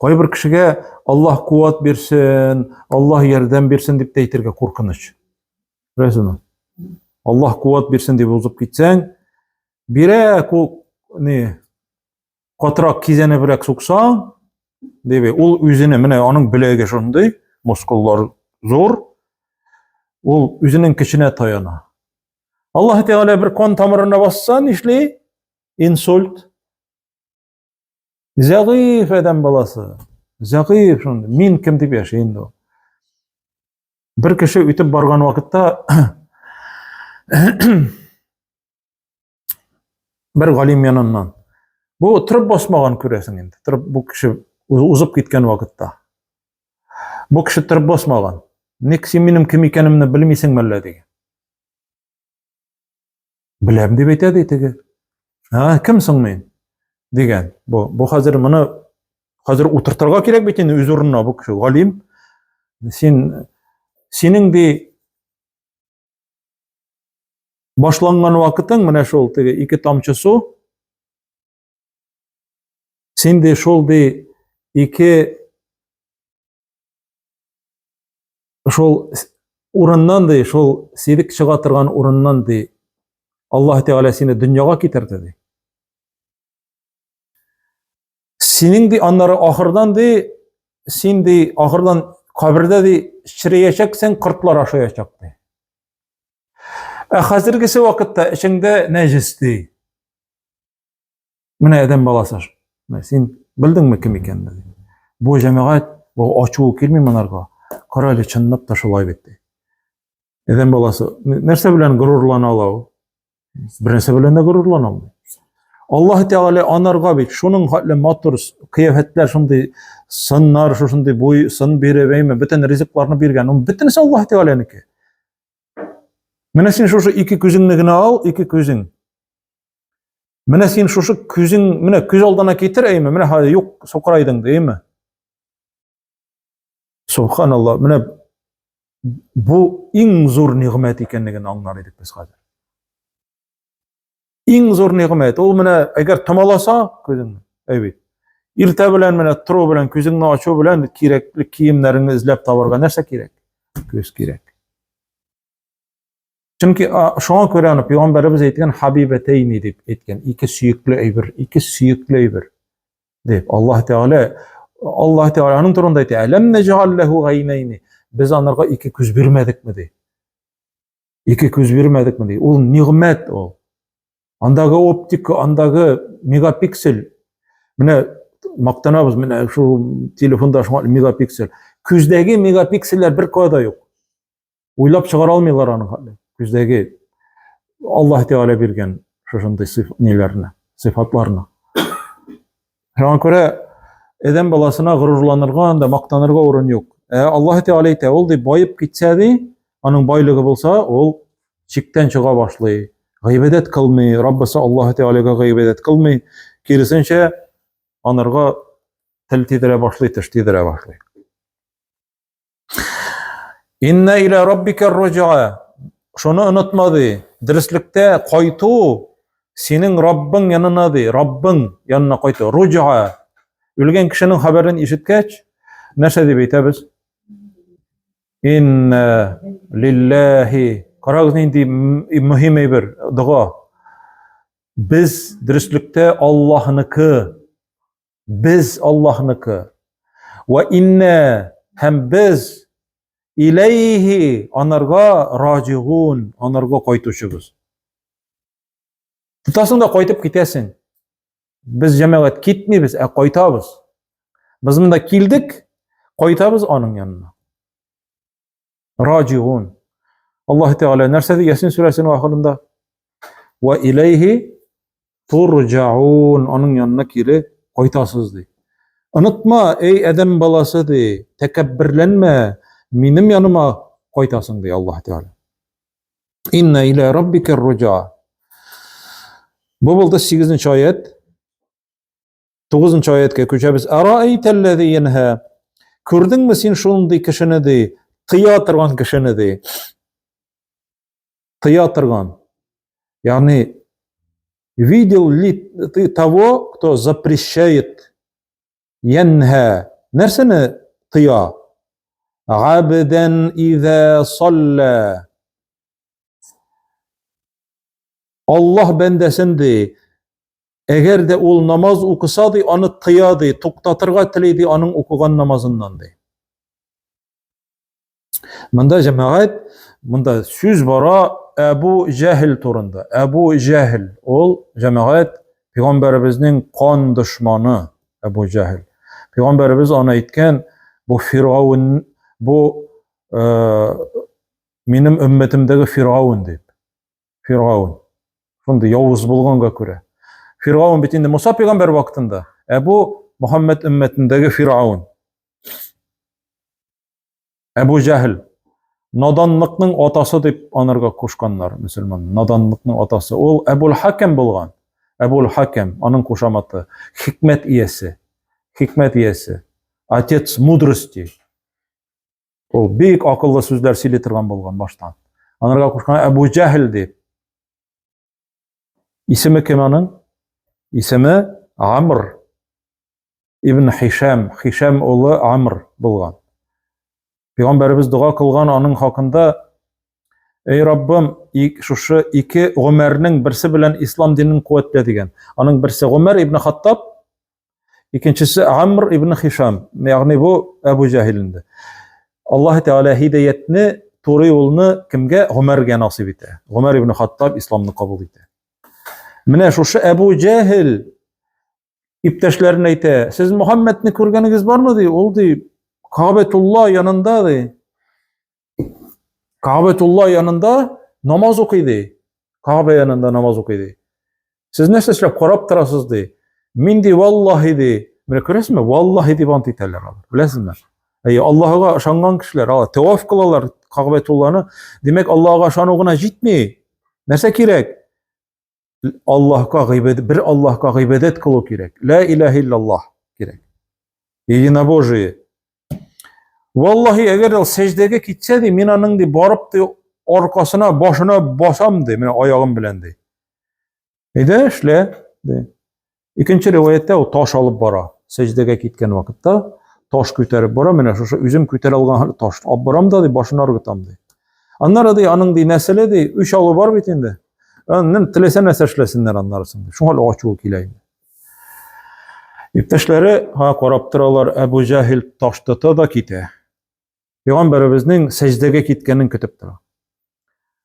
кайбер кешегә Аллаһ куәт бирсен, Аллаһ ярдәм бирсен дип тә әйтергә куркыныч. Беләсезме? Аллаһ куәт бирсен дип узып китсәң, бирә ку ни катырак кизәнебрәк суксаң, дип, ул үзенә менә аның беләге шундый, мускуллар зур. Ул үзенең көченә таяна. Аллаһ Тәгалә бер кан тамырына басса, нишли? Инсульт. Зәгыйф адәм баласы. Зәгыйф шундый. Мин кем дип яши инде ул. Бер кеше үтеп барган вакытта бер галим яныннан. Бу торып басмаган күрәсең инде. Торып бу кеше узып киткән вакытта. Бу кеше торып басмаган. Ник син минем кем икәнемне белмисең мәллә дигән. Беләм дип әйтә ди теге. Ә, кем соң мин? Дигән. Бу, бу хәзер моны хәзер утыртырга кирәк бит инде үз урынына бу кеше галим. Син синең ди башланган вакытың менә шул теге ике тамчы су. Син ди шул ди ике шул урыннан ди, шул сидек чыга торган урыннан ди, Аллаһ Тәгалә сине дөньяга китерде ди. Синең ди аннары ахырдан ди, син ди ахырдан кабердә ди череячәксең, кортлар ашаячак ди. Ә хәзергесе вакытта эчеңдә нәҗес ди. Менә адәм баласы. Менә син белдеңме кем икәнне? Бу җәмәгать, бу ачуы килми монарга. Кара әле чынлап та шулай бит. Адәм баласы нәрсә белән горурлана ала ул? Бер нәрсә белән дә горурлана алмый. Аллаһ Тәгалә анарга бит шуның хәтле матур кыяфәтләр, шундый сыннар, шушындый буй, сын биреп, әйме, бөтен ризыкларны биргән. Ул бөтенесе Аллаһ Тәгаләнеке. Менә син шушы ике күзеңне генә ал, ике күзең. Менә син шушы күзең, менә күз алдына китер, әйме, менә хәзер юк, сукырайдың, әйме. Субханалла, менә бу иң зур нигъмәт икәнлеген аңлар идек без хәзер. Иң зур нигъмәт, ул менә әгәр томаласа күзеңне, әй бит. Иртә белән менә тору белән күзеңне ачу белән кирәкле киемнәреңне эзләп табарга нәрсә кирәк? Күз кирәк. Чөнки шуңа күрә аны пәйгамбәребез әйткән хабибәтәйни дип әйткән, ике сөекле әйбер, ике сөекле әйбер дип. Аллаһ Тәгалә Аллаһ Тәгалә аның турында әйтә, "Әләм нәҗәл ләһу гайнәйни?" Без анарга ике күз бирмәдекме ди. Ике күз бирмәдекме ди. Ул нигъмәт ул. Андагы оптика, андагы мегапиксель. Менә мактанабыз, менә шул телефонда шуңа мегапиксель. Күздәге мегапиксельләр бер кайда юк. Уйлап чыгара алмыйлар аның хәтле. Күздәге Аллаһ Тәгалә биргән шушындый ниләрне, сыйфатларны. Шуңа күрә адәм баласына горурланырга, анда мактанырга урын юк. Ә Аллаһ Тәгалә әйтә, ул ди баеп китсә ди, аның байлыгы булса, ул чиктән чыга башлый. Гыйбадәт кылмый, Раббысы Аллаһ Тәгаләгә гыйбадәт кылмый. Киресенчә, анарга тел тидерә башлый, теш тидерә башлый. Инна иля раббика ружа. Шуны онытма ди. Дөреслектә кайту синең Раббың янына ди. Раббың янына кайту. Ружа. Үлгән кешенең хәбәрен ишеткәч, нәрсә дип әйтәбез? Инна лиллахи. Карагыз нинди мөһим әйбер, дога. Без дөреслектә Аллаһныкы. Без Аллаһныкы. Ва инна һәм без иләйһи анарга раҗигун, анарга кайтучыбыз. Тотасың да кайтып китәсең. Без җәмәгать китмибез, ә кайтабыз. Без монда килдек, кайтабыз аның янына. Раҗигун. Аллаһ Тәгалә нәрсә ди Ясин сүрәсенең ахырында? Ва иләйһи турҗаун. Аның янына кире кайтасыз ди. Онытма, эй адәм баласы ди, тәкәбберләнмә, минем яныма кайтасың ди Аллаһ Тәгалә. Инна иля раббика руҗа. Бу булды 8 аят. 9 аятка күчәбез. Араайтәлләзи янһа. Күрдеңме син шундый кешене ди, тыя торган кешене ди. Тыя торган. Ягъни видел ли ты того, кто запрещает янһа? Нәрсәне тыя? Габдан иза салла. Аллаһ бәндәсен ди, Әгәр дә ул намаз укыса ди, аны тыя ди, туктатырга тели ди аның укыган намазыннан ди. Монда җәмәгать Монда сүз бара Әбу Җәһел турында. Әбу Җәһел ул җәмәгать пәйгамбәребезнең кан дошманы Әбу Җәһел. Пәйгамбәребез аны әйткән, бу Фиргаун, бу э, минем өммәтемдәге Фиргаун дип. Фиргаун. Шундый явыз булганга күрә. Фиргаун бит инде Муса пәйгамбәр вакытында, ә бу Мөхәммәд өммәтендәге Фиргаун. Әбу Җәһел наданлыкның атасы дип анарга кушканнар мөселман. Наданлыкның атасы. Ул Әбул Хаким булган. Әбул Хаким, аның кушаматы. Хикмәт иясе. Хикмәт иясе. Отец мудрости. Ул бик акыллы сүзләр сөйли торган булган баштан. Анарга кушкан Әбу Җәһел дип. Исеме кем аның? Исеме Амр ибн Хишам, Хишам улы Амр булган. Пәйгамбәребез дога кылган аның хакында: Эй Раббым, шушы ике Гомәрнең берсе белән ислам динен куәтлә дигән. Аның берсе Гомәр ибн Хаттаб, Икенчесе Амр ибн Хишам, ягъни бу Әбу Җәһил инде. Аллаһ Тәгалә һидәятне, туры юлны кемгә? Гомәргә насыйп итә. Гомәр ибн Хаттаб исламны кабул итә. Менә шушы Әбу Җәһил иптәшләренә әйтә, сез Мөхәммәдне күргәнегез бармы ди? Ул ди, Кабетулла янында ди. Кабетулла янында намаз укый ди. Кабе янында намаз укый ди. Сез нәрсә эшләп карап торасыз ди. Мин ди валлаһи ди. Менә күрәсезме? Валлаһи дип ант итәләр алар. Беләсезме? Әй, Аллаһыга ышанган кешеләр, алар таваф кылалар Кабетулланы. Димәк, Аллаһыга ышану гына җитми. Нәрсә кирәк? Аллаһка гыйбадәт, бер Аллаһка гыйбадәт кылу кирәк. Ла илаһ иллаллаһ кирәк. Единобожие. Валлаһи, әгәр ул сәҗдәгә китсә ди, мин аның ди барып ди аркасына, башына басам ди, менә аягым белән ди. Әйдә, эшлә ди. Икенче риваятьтә ул таш алып бара. Сәҗдәгә киткән вакытта таш күтәреп бара, менә шушы үзем күтәрә алган таш алып барам да ди, башына ыргытам ди. Аннары ди, аның ди нәселе ди, үч алу бар бит инде. Аннан теләсә нәрсә эшләсеннәр аннары соң. Шуңа ачуы килә инде. Иптәшләре ха карап торалар, Әбу Җаһил таш тота да китә. Пәйгамбәребезнең сәҗдәгә киткәнен көтеп тора.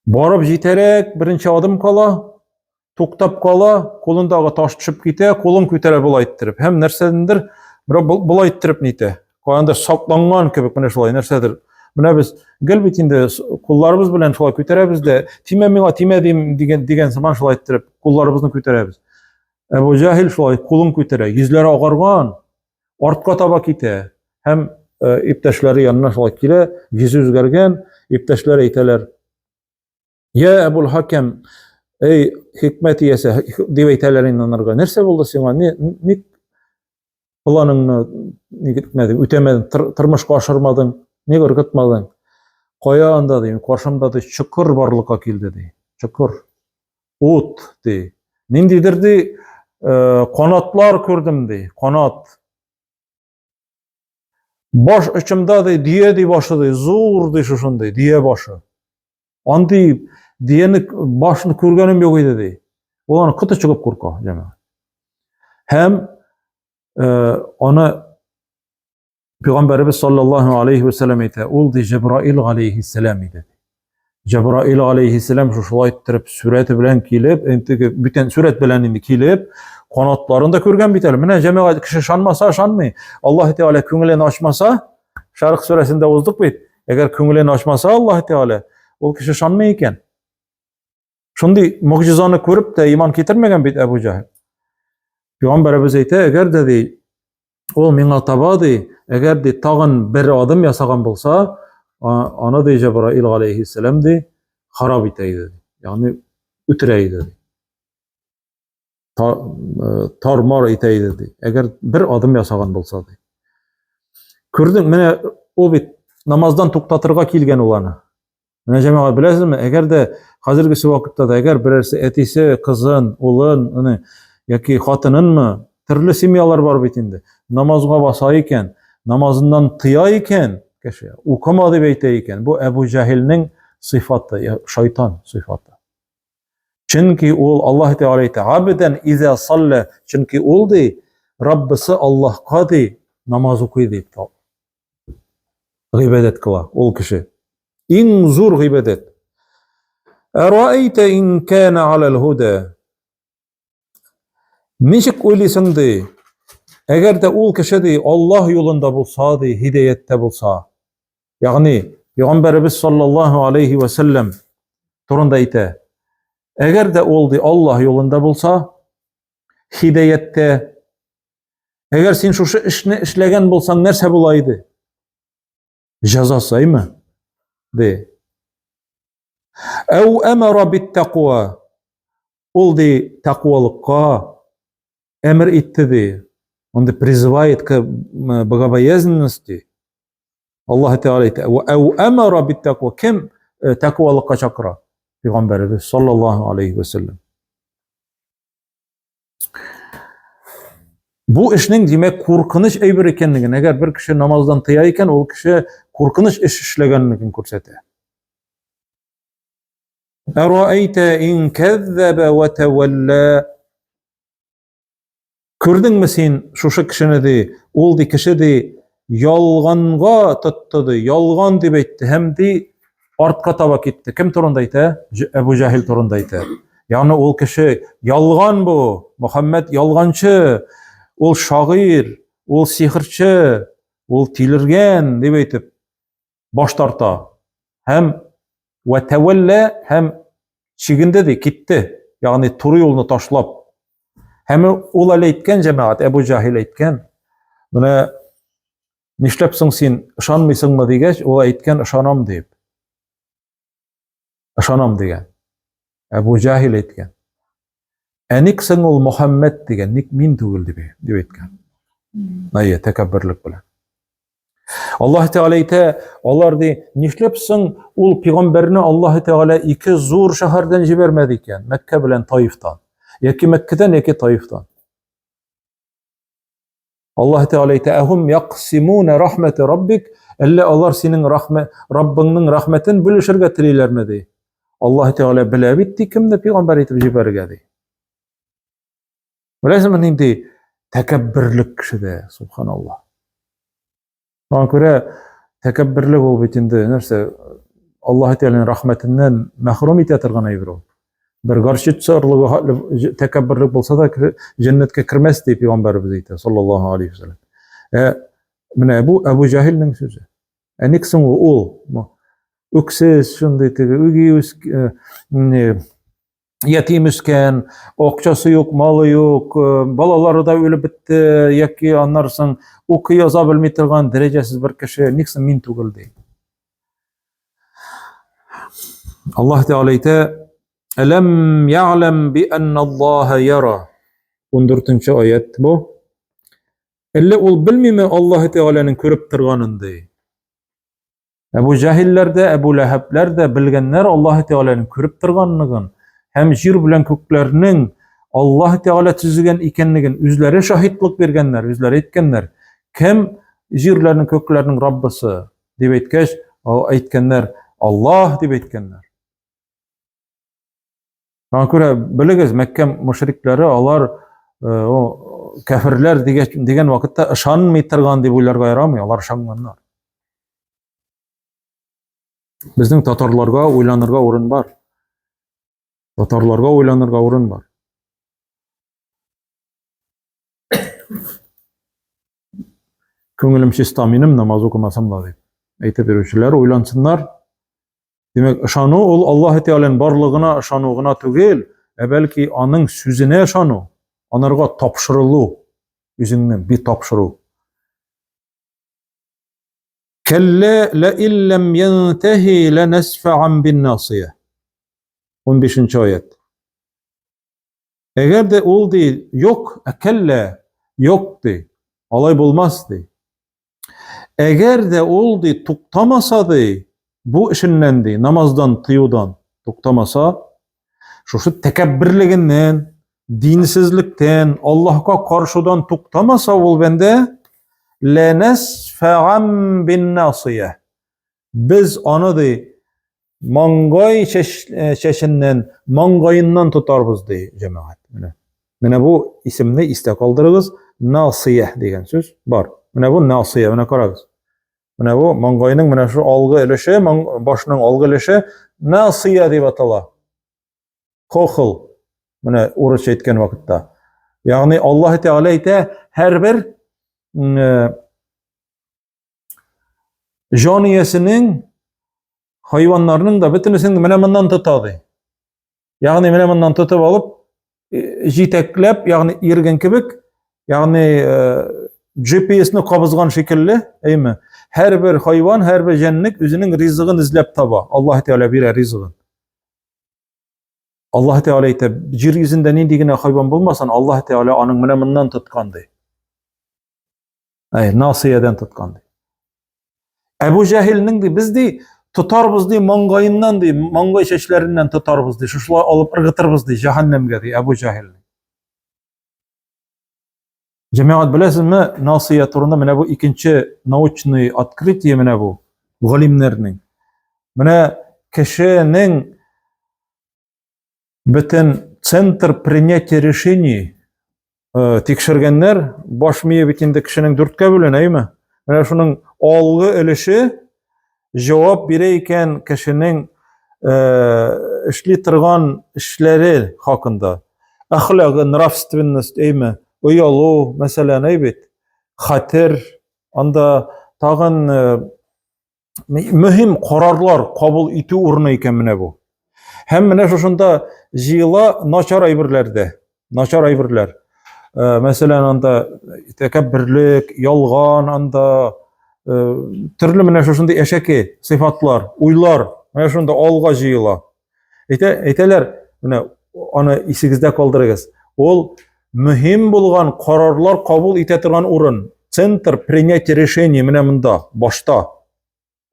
Барып җитәрәк беренче адым кала, туктап кала, кулындагы таш төшеп китә, кулын күтәрә болай иттереп. Һәм нәрсәдәндер болай иттереп нитә. Каяндыр сакланган кебек менә шулай нәрсәдер. Менә без гел бит инде кулларыбыз белән шулай күтәрәбез дә, тимә миңа, тимә дим дигән дигән сыман шулай иттереп кулларыбызны күтәрәбез. Әбу Җаһил шулай кулын күтәрә, йөзләре агарган, артка таба китә һәм э, иптәшләре янына шулай килә, йөзе үзгәргән, иптәшләре әйтәләр: "Я Әбул Хаким, эй хикмәт иясе", дип әйтәләр инде анарга. Нәрсә булды сиңа? Ни, ник планыңны ник итмәдең, үтәмәдең, тормышка ашырмадың, ник ыргытмадың? Кая анда ди, каршымда ди чокыр барлыкка килде ди. Чокыр. Ут ди. Ниндидер ди, э, канатлар күрдем ди, канат. Баш очымда ди, дөя ди башы ди, зур ди шушындый, дөя башы. Андый дөяне башны күргәнем юк иде ди. Ул аны коты чыгып курка, җәмәгать. Һәм э, аны Пәйгамбәребез саллаллаһу алейхи ва сәлләм әйтә, ул ди Җәбраил алейхиссәлам иде. Җәбраил алейхиссәлам шушылай иттереп сүрәте белән килеп, инде бүтән сүрәт белән инде килеп, канатларын да күргән бит әле. Менә җәмәгать кеше ышанмаса, ышанмый. Аллаһ Тәгалә күңелен ачмаса, Шәрык сүрәсендә уздык бит. Әгәр күңелен ачмаса Аллаһ Тәгалә, ул кеше ышанмый икән. Шундый могҗизаны күреп тә иман китермәгән бит Әбу Җаһил. Пәйгамбәребез әйтә, әгәр дә ди, ул миңа таба ди, әгәр ди тагын бер адым ясаган булса, аны ди Җәбраил галәйһиссәлам ди харап итә иде. Ягъни үтерә иде ди. Э, тар-мар итә иде ди. Әгәр бер адым ясаган булса ди. Күрдең, менә ул бит намаздан туктатырга килгән ул аны. Менә җәмәгать беләсезме, әгәр дә хәзергесе вакытта да әгәр берәрсе әтисе кызын, улын, аны яки хатынынмы, төрле семьялар бар бит инде. Намазга баса икән, намазыннан тыя икән кеше, укыма дип әйтә икән. Бу Әбу Җаһилнең сыйфаты, шайтан сыйфаты. Чөнки ул Аллаһ Тәгалә әйтә, "Абдан иза салла", чөнки ул ди, Раббысы Аллаһка ди, намаз укый ди. Гыйбадәт кыла ул кеше. Иң зур гыйбадәт. Әраәйтә ин кана алал һуда. Ничек уйлыйсың ди? Әгәр дә ул кеше ди Аллаһ юлында булса ди, һидаяттә булса. Ягъни Пәйгамбәребез саллаллаһу алейхи ва саллям турында әйтә. Әгәр дә ул ди Аллаһ юлында булса, һидаяттә Әгәр син шушы эшне эшләгән булсаң, нәрсә була иде? Җәзасы, әйме? Ди. Әу әмара бит тәкъва. Ул ди тәкъвалыкка әмер итте ди. Он ди призывает к богобоязненности. Аллаһ Тәгалә әйтә: "Ва әу әмара бит тәкъва." Кем э, тәкъвалыкка чакыра? Пәйгамбәребез саллаллаһу алейхи ва саллям. Бу эшнең, димәк, куркыныч әйбер икәнлеген, әгәр бер кеше намаздан тыя икән, ул кеше куркыныч эш эшләгәнлеген күрсәтә. Әраәйтә ин кәззәбә вә тәвәллә. Күрдеңме син шушы кешене ди, ул ди кеше ди ялганга тотты ди, ялган дип әйтте һәм ди артка таба китте. Кем турында әйтә? Әбу Җаһил турында әйтә. Ягъни ул кеше ялган бу, Мөхәммәд ялганчы, ул шагыйрь, ул сихерче, ул тилергән дип әйтеп баш тарта. Һәм вә тәвәллә һәм чигенде ди, китте. Ягъни туры юлны ташлап. Һәм ул әле әйткән җәмәгать, Әбу Җаһил әйткән, менә нишләп соң син ышанмыйсыңмы дигәч, ул әйткән ышанам дип. Ышанам дигән. Әбу Җаһил әйткән. Ә ник соң ул Мөхәммәд дигән, ник мин түгел дип, дип әйткән. Әйе, тәкәбберлек белән. Аллаһ Тәгалә әйтә, алар ди, нишләп соң ул пәйгамбәрне Аллаһ Тәгалә ике зур шәһәрдән җибәрмәде икән, Мәккә белән Таифтан. Яки Мәккәдән, яки Таифтан. Аллаһ Тәгалә әйтә, "Әһум яқсимуна рахмәте раббик?" Әллә алар синең рахмә, Раббыңның рәхмәтен бүлешергә телиләрме ди? Аллаһ Тәгалә белә бит ди, кемне пәйгамбәр итеп җибәрергә ди. Беләсеңме нинди тәкәбберлек кешедә, субханаллаһ. Шуңа күрә тәкәбберлек ул бит инде нәрсә, Аллаһ Тәгаләнең рәхмәтеннән мәхрүм итә торган әйбер ул. Бер горчица орлыгы хәтле тәкәбберлек булса да җәннәткә кермәс дип пәйгамбәребез әйтә, саллаллаһу алейхи ва саллям. Ә менә бу Әбу Җаһилнең сүзе. Ә ник соң ул? Үксез шундый теге үги үс э, ятим үскән, акчасы юк, малы юк, э, балалары да үлеп бетте, яки аннан соң укый яза белми торган дәрәҗәсез бер кеше, ник соң мин түгел ди. Аллаһ Тәгалә әйтә, Әләм я'ләм би анналлаһа яра. 14 аят бу. Әллә ул белмиме Аллаһ Тәгаләнең күреп торганын ди. Әбу Җаһилләр дә, Әбу Ләһәбләр дә белгәннәр Аллаһ Тәгаләнең күреп торганлыгын һәм җир белән күкләрнең Аллаһ Тәгалә төзегән икәнлеген үзләре шаһитлык биргәннәр, үзләре әйткәннәр. Кем җирләрнең, күкләрнең Раббысы дип әйткәч, әйткәннәр, Аллаһ дип әйткәннәр. Шуңа күрә белегез, Мәккә мушрикләре алар э, кәферләр дигән, дигән вакытта ышанмый торган дип уйларга ярамый, алар ышанганнар. Безнең татарларга уйланырга урын бар. Татарларга уйланырга урын бар. Күңелем чиста минем, намаз укымасам да дип әйтеп йөрүчеләр уйлансыннар. Димәк, ышану ул Аллаһ Тәгаләнең барлыгына ышану гына түгел, ә бәлки аның сүзенә ышану, анарга тапшырылу, үзеңне би тапшыру. Кәллә ла илләм янтаһи ланасфa'ан бин насия. 15 аят. Әгәр дә ул ди, юк, ә кәллә, юк ди, алай булмас ди. Әгәр дә ул ди туктамаса ди, бу эшеннән ди, намаздан тыюдан туктамаса, шушы тәкәбберлегеннән, динсезлектән, Аллаһка каршыдан туктамаса ул бәндә, ләнәсфәгам бин насия. Без аны ди маңгай э, чәченнән, маңгаеннан тотарбыз ди җәмәгать. Менә. Менә бу исемне истә калдырыгыз. Насия дигән сүз бар. Менә бу насия, менә карагыз. Менә бу маңгайның менә шу алгы өлеше, башның алгы өлеше насыя дип атала. Хохол. Менә урысча әйткән вакытта. Ягъни Аллаһ Тәгалә әйтә, һәрбер э, җан иясенең хайваннарның да бөтенесен менә моннан тота ди. Ягъни менә моннан тотып алып, э, җитәкләп, ягъни ирген кебек, ягъни э, GPS-ны кабызган шикелле, әйме? Һәрбер хайван, һәрбер җәнлек үзенең ризыгын эзләп таба. Аллаһ Тәгалә бирә ризыгын. Аллаһ Тәгалә әйтә, җир йөзендә нинди генә хайван булмасын, Аллаһ Тәгалә аның менә моннан тоткан ди. Әй, насыядән тоткан ди. Әбу Җәһилнең ди, без ди тотарбыз ди маңгаеннан ди, маңгай чәчләреннән тотарбыз ди, шушылай алып ыргытырбыз ди җәһәннәмгә ди Әбу Җәһилне. Җәмәгать беләсезме, насыя турында менә бу икенче научный открытие менә бу галимнәрнең. Менә кешенең бөтен центр принятия решений э, тикшергәннәр, баш мие бит инде кешенең дүрткә бүленә, әйме? Менә шуның алгы өлеше җавап бирә икән кешенең э, эшли торган эшләре хакында. Әхлагы, нравственность, әйме? Оялу, мәсәлән, әй бит. Хәтер, анда тагын э, мөһим карарлар кабул итү урыны икән менә бу. Һәм менә шушында җыела начар әйберләр дә, начар әйберләр. Э, мәсәлән, анда тәкәбберлек, ялган, анда э, төрле менә шушындый әшәке сыйфатлар, уйлар менә шунда алга җыела. Әйтә, әйтәләр, менә аны исегездә калдырыгыз. Ул мөһим булган карарлар кабул итә торган урын, центр принятия решений менә монда, башта,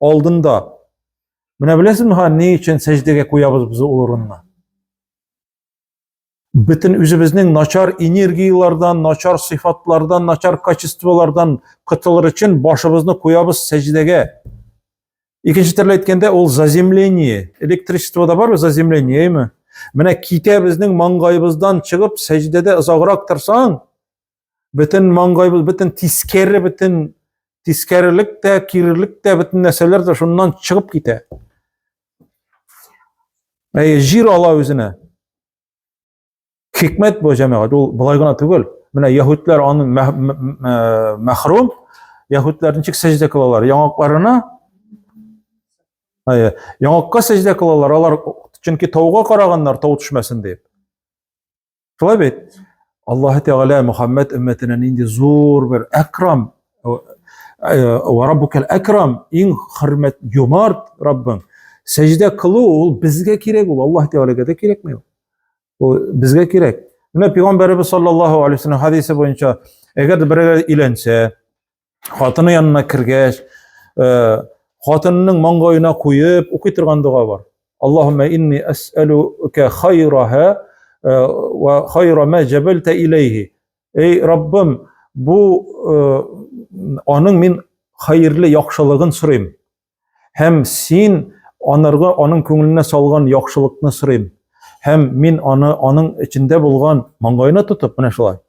алдында. Менә беләсезме, ха, ни өчен сәҗдәгә куябыз без ул урынны? Бөтен үзебезнең начар энергияләрдән, начар сыйфатлардан, начар качестволардан котылыр өчен башыбызны куябыз сәҗдәгә. Икенче төрле әйткәндә, ул заземление. Электричество да бармы заземление, әйме? Менә китә безнең маңгаебыздан чыгып, сәҗдәдә озаграк торсаң, бөтен маңгайбыз, бөтен тискәре, бөтен тискәрелек тә, кирелек тә, бөтен нәрсәләр дә шуннан чыгып китә. Әй, җир ала үзенә. Хикмәт бу җәмәгать, ул болай гына түгел. Менә яһүдләр аны мәхрүм, яһүдләр ничек сәҗдә кылалар? Яңакларына Әйе, яңакка сәҗдә кылалар, алар чөнки тауга караганнар, тау төшмәсен дип. Шулай бит? Аллаһ Тәгалә Мөхәммәд өммәтенә нинди зур бер әкрам, ва раббукал әкрам, иң хөрмәт, юмарт Раббың. Сәҗдә кылу ул безгә кирәк ул, Аллаһ Тәгаләгә дә кирәкми ул. Ул безгә кирәк. Менә пәйгамбәребез саллаллаһу алейһи вәсәлләм хадисе буенча, әгәр дә берәү өйләнсә, хатыны янына кергәч, э, хатынының маңгаена куеп укый торган дога бар. Аллаһумма инни әсәлүкә хайраһа э, ва хайра ма җәбәлтә иләйһи. Эй Раббым, бу э, аның мин хәерле яхшылыгын сорыйм. Һәм син анарга аның күңеленә салган яхшылыкны сорыйм. Һәм мин аны аның эчендә булган маңгаена тотып, менә шулай.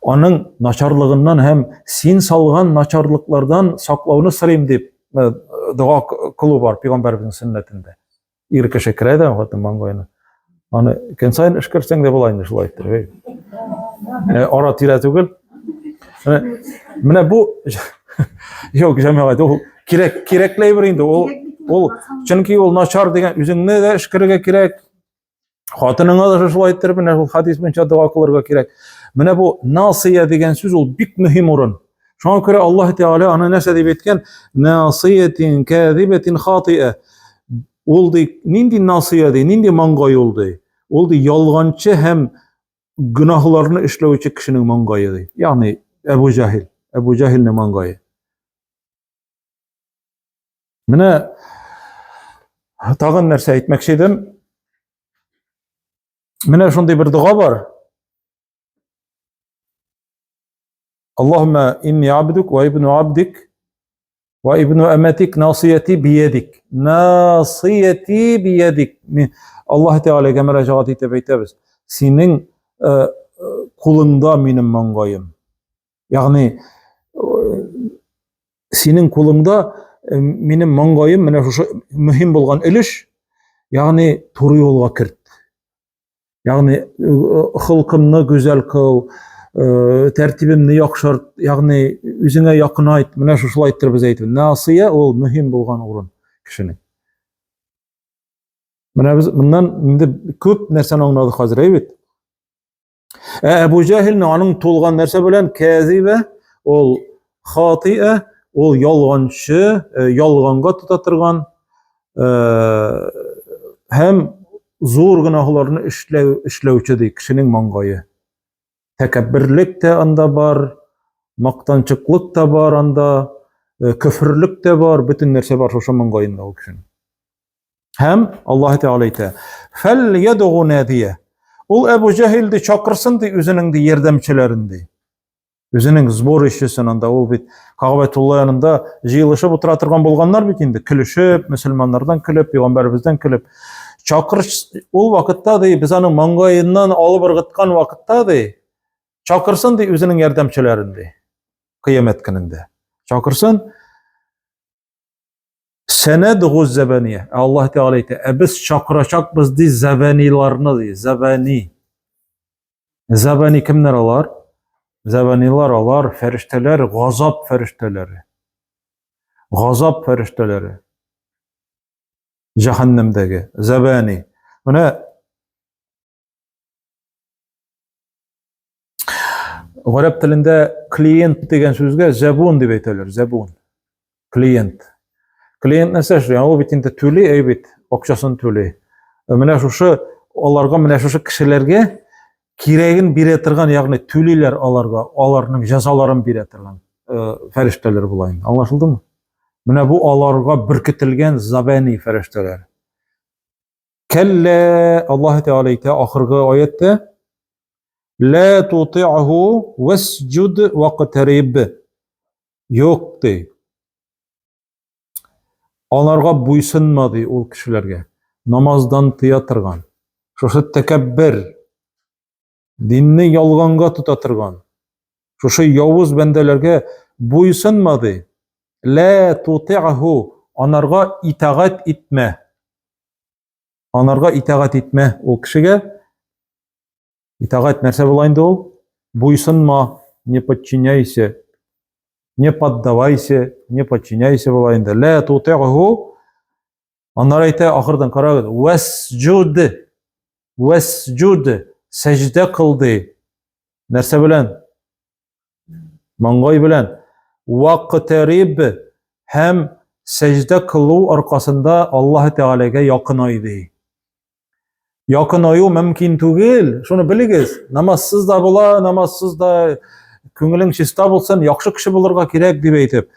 Аның начарлыгыннан һәм син салган начарлыклардан саклауны сорыйм дип э, дога кылу бар пәйгамбәребезнең сөннәтендә. Ир кеше керә дә хатын маңгаена. Аны көн саен эшкәртсәң дә була инде шулай иттереп. Э, ара тирә түгел. Менә бу юк, җәмәгать, ул кирәк, кирәкле әйбер инде. Ул ул чөнки ул начар дигән үзеңне дә эшкәрергә кирәк. Хатыныңа да шулай иттереп, менә шул хадис буенча дога кылырга кирәк. Менә бу насия дигән сүз ул бик мөһим урын. Шуңа күрә Аллаһ Тәгалә аны нәрсә дип әйткән? Насиятин кәзибәтин хатиа. Ул ди, нинди насия ди, нинди маңгай ул ди? Ул ди ялганчы һәм гөнаһларны эшләүче кешенең маңгае ди. Ягъни Әбу Җаһил, Әбу Җаһилнең маңгае. Менә тагын нәрсә әйтмәкче идем. Менә шундый бер дога бар. Аллаһумма инни абдук ва ибну абдик ва ибну аматик насияти биядик. Насияти биядик. Аллаһ Тәгаләгә мөрәҗәгать итеп әйтәбез. Синең э, э, кулыңда минем маңгаем. Ягъни э, Синең кулыңда минем маңгаем, менә шушы мөһим булган өлеш, ягъни туры юлга керт. Ягъни холкымны гүзәл кыл, тәртибемне яхшырт, ягъни үзеңә якынайт. Менә шушылай иттереп без әйтеп. Насыя ул мөһим булган урын кешенең. Менә без моннан инде күп нәрсәне аңладык хәзер, әй бит. Ә Әбу Җәһилне аның тулган нәрсә белән кәзибә, ул хатиа, ул ялганчы, ялганга тота торган һәм зур гөнаһларны эшләү эшләүче ди кешенең маңгае. Тәкәбберлек тә анда бар, мактанчыклык та бар анда, көферлек тә бар, бөтен нәрсә бар шушы маңгаенда ул кешенең. Һәм Аллаһ Тәгалә әйтә: "Фәл ядгу надия". Ул Әбу Җәһил ди чакырсын ди үзенең ди ярдәмчеләрен ди. Үзенең сборищесен анда ул бит Кагъбәтулла янында җыелышып утыра торган булганнар бит инде, көлешеп, мөселманнардан көлеп, пәйгамбәребездән көлеп. Чакыр ул вакытта ди без аның маңгаеннан алып ыргыткан вакытта ди чакырсын ди үзенең ярдәмчеләрен ди. Кыямәт көнендә. Чакырсын. Сәнәдгу зәбәния. Ә Аллаһ Тәгалә әйтә, ә без чакырачакбыз ди зәбәниларны ди, зәбәни. Зәбәни кемнәр алар? Зәбәнилар алар фәрештәләр, газап фәрештәләре. Газап фәрештәләре. Җәһәннәмдәге зәбәни. Менә Гарәп телендә клиент дигән сүзгә зәбун дип әйтәләр, зәбун. Клиент. Клиент нәрсә эшли? Ул бит инде түли, әй бит, акчасын түли. Менә шушы аларга, менә шушы кешеләргә кирәген бирә торган, ягъни түлиләр аларга, аларның җәзаларын бирә торган фәрештәләр була инде. Аңлашылдымы? Менә бу аларга беркетелгән забани фәрештәләр. Кәллә, Аллаһ Тәгалә әйтә ахыргы аятта, Ла тути'ху васҗуд вақтариб. Юк ди. Аларга буйсынма ди ул кешеләргә. Намаздан тыя торган. Шушы тәкәббер, динне ялганга тота торган. Шушы явыз бәндәләргә буйсынма ди. Ла тути'ху, анарга итагать итмә. Анарга итагать итмә ул кешегә. Итагать нәрсә була инде ул? Буйсынма, не подчиняйся, не поддавайся, не подчиняйся була инде. Ла тути'ху. Аннары әйтә, ахырдан карагыз, вәсҗуд, вәсҗуд, сәҗдә кыл ди. Нәрсә белән? Маңгай белән. Вақтариб һәм сәҗдә кылу аркасында Аллаһ Тәгаләгә якынай ди. Якынаю мөмкин түгел, шуны белегез. Намазсыз да була, намазсыз да күңелең чиста булсын, яхшы кеше булырга кирәк дип әйтеп.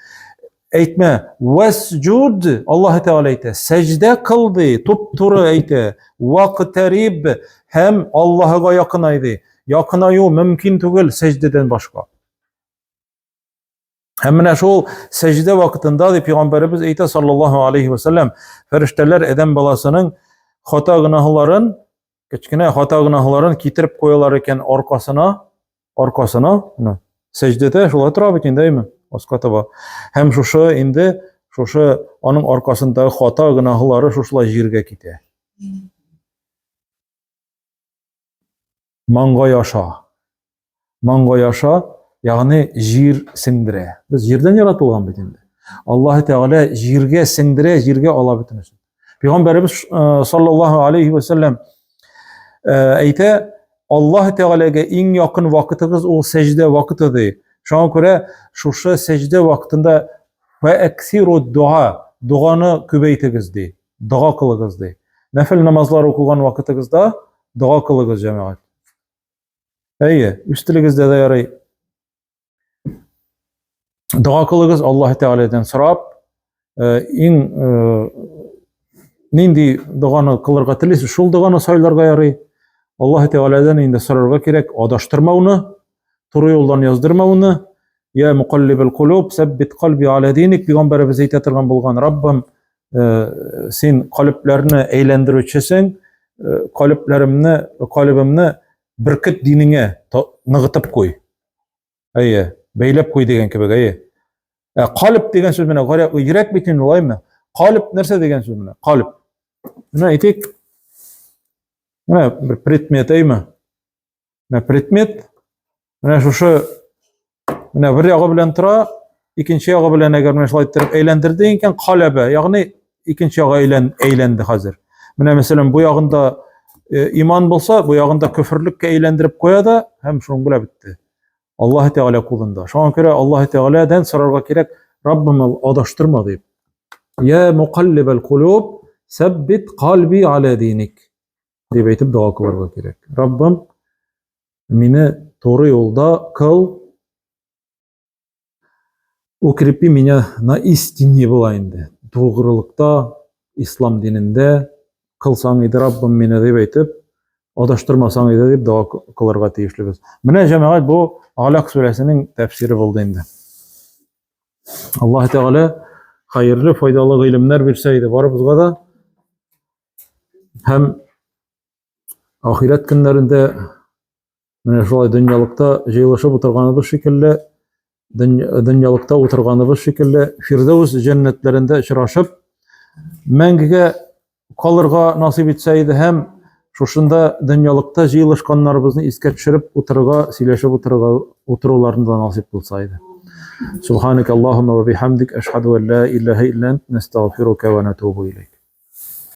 Әйтмә, вәсҗуд, Аллаһ Тәгалә әйтә, сәҗдә кыл ди, туп-туры әйтә. Вақтариб һәм Аллаһыга якынай ди. Якынаю мөмкин түгел сәҗдәдән башка. Һәм менә шул сәҗдә вакытында дип пәйгамбәребез әйтә саллаллаһу алейхи ва саллям, фәрештәләр адәм баласының хата гөнаһларын, кечкенә хата гөнаһларын китереп куялар икән аркасына, аркасына, менә сәҗдәдә шулай тора бит инде, әйме? Аска таба. Һәм шушы инде шушы аның аркасындагы хата гөнаһлары шушылай җиргә китә. Маңгай аша. Маңгай аша, ягъни җир сеңдерә. Без җирдән яратылган бит инде. Аллаһ Тәгалә җиргә сеңдерә, җиргә ала бөтенесен. Пәйгамбәребез э, саллаллаһу алейхи ва саллям э, әйтә, Аллаһ Тәгаләгә иң якын вакытыгыз ул сәҗдә вакыты ди. Шуңа күрә шушы сәҗдә вакытында фа аксиру дуа, доганы күбәйтегез ди. Дога кылыгыз ди. Нәфил намазлар укыган вакытыгызда дога кылыгыз, җәмәгать. Әйе, үз телегездә дә ярый. Дога кылыгыз Аллаһ Тәгаләдән сорап, э, иң э, нинди доганы кылырга телисез, шул доганы сайларга ярый. Аллаһ Тәгаләдән инде сорарга кирәк адаштырмауны, туры юлдан яздырмауны. Я мукаллибел кулуб, сәббит кальби аля диник, пәйгамбәребез әйтә торган булган, Раббым, э, син калебләрне әйләндерүчесең, э, калебләремне, калебемне беркет динеңә ныгытып куй. Әйе, бәйләп куй дигән кебек, әйе. Ә калиб дигән сүз менә йөрәк бит инде улаймы? Калиб нәрсә дигән сүз менә? Калиб. Менә әйтик, менә бер предмет әйме? Менә предмет, менә шушы менә бер ягы белән тора, икенче ягы белән әгәр менә шулай иттереп әйләндерде икән, каләбә, ягъни икенче ягы әйлән, әйләнде хәзер. Менә мәсәлән, бу ягында э, иман булса, бу ягында көферлеккә әйләндереп куя да һәм шуның белән бетте. Аллаһ Тәгалә кулында. Шуңа күрә Аллаһ Тәгаләдән сорарга кирәк, Раббым, адаштырма дип. Я мукаллибал кулуб, сәббит кальби аля диник. Дип әйтеп дога кылырга кирәк. Раббым, мине туры юлда кыл, укрепи меня на истине була инде. Тугрылыкта, ислам динендә кылсаң иде, Раббым, мине дип әйтеп, адаштырмасаң иде дип дога кылырга тиешлебез. Менә җәмәгать бу Алак сүрәсенең тәфсире булды инде. Аллаһ Тәгалә хәерле, файдалы гыйлемнәр бирсә иде барыбызга да. Һәм ахирәт көннәрендә менә шулай дөньялыкта җыелышып утырганыбыз шикелле, дөньялыкта утырганыбыз шикелле, Фирдәүс җәннәтләрендә очрашып, мәңгегә калырга насыйп итсә иде һәм шушында дөньялыкта җыелышканнарыбызны искә төшереп утырырга, сөйләшеп утырырга, утыруларны да насыйп кылса иде. Субханак Аллаһумма ва бихамдик ашһаду ан ла илаһа илля ант настагъфирука ва натубу илейк.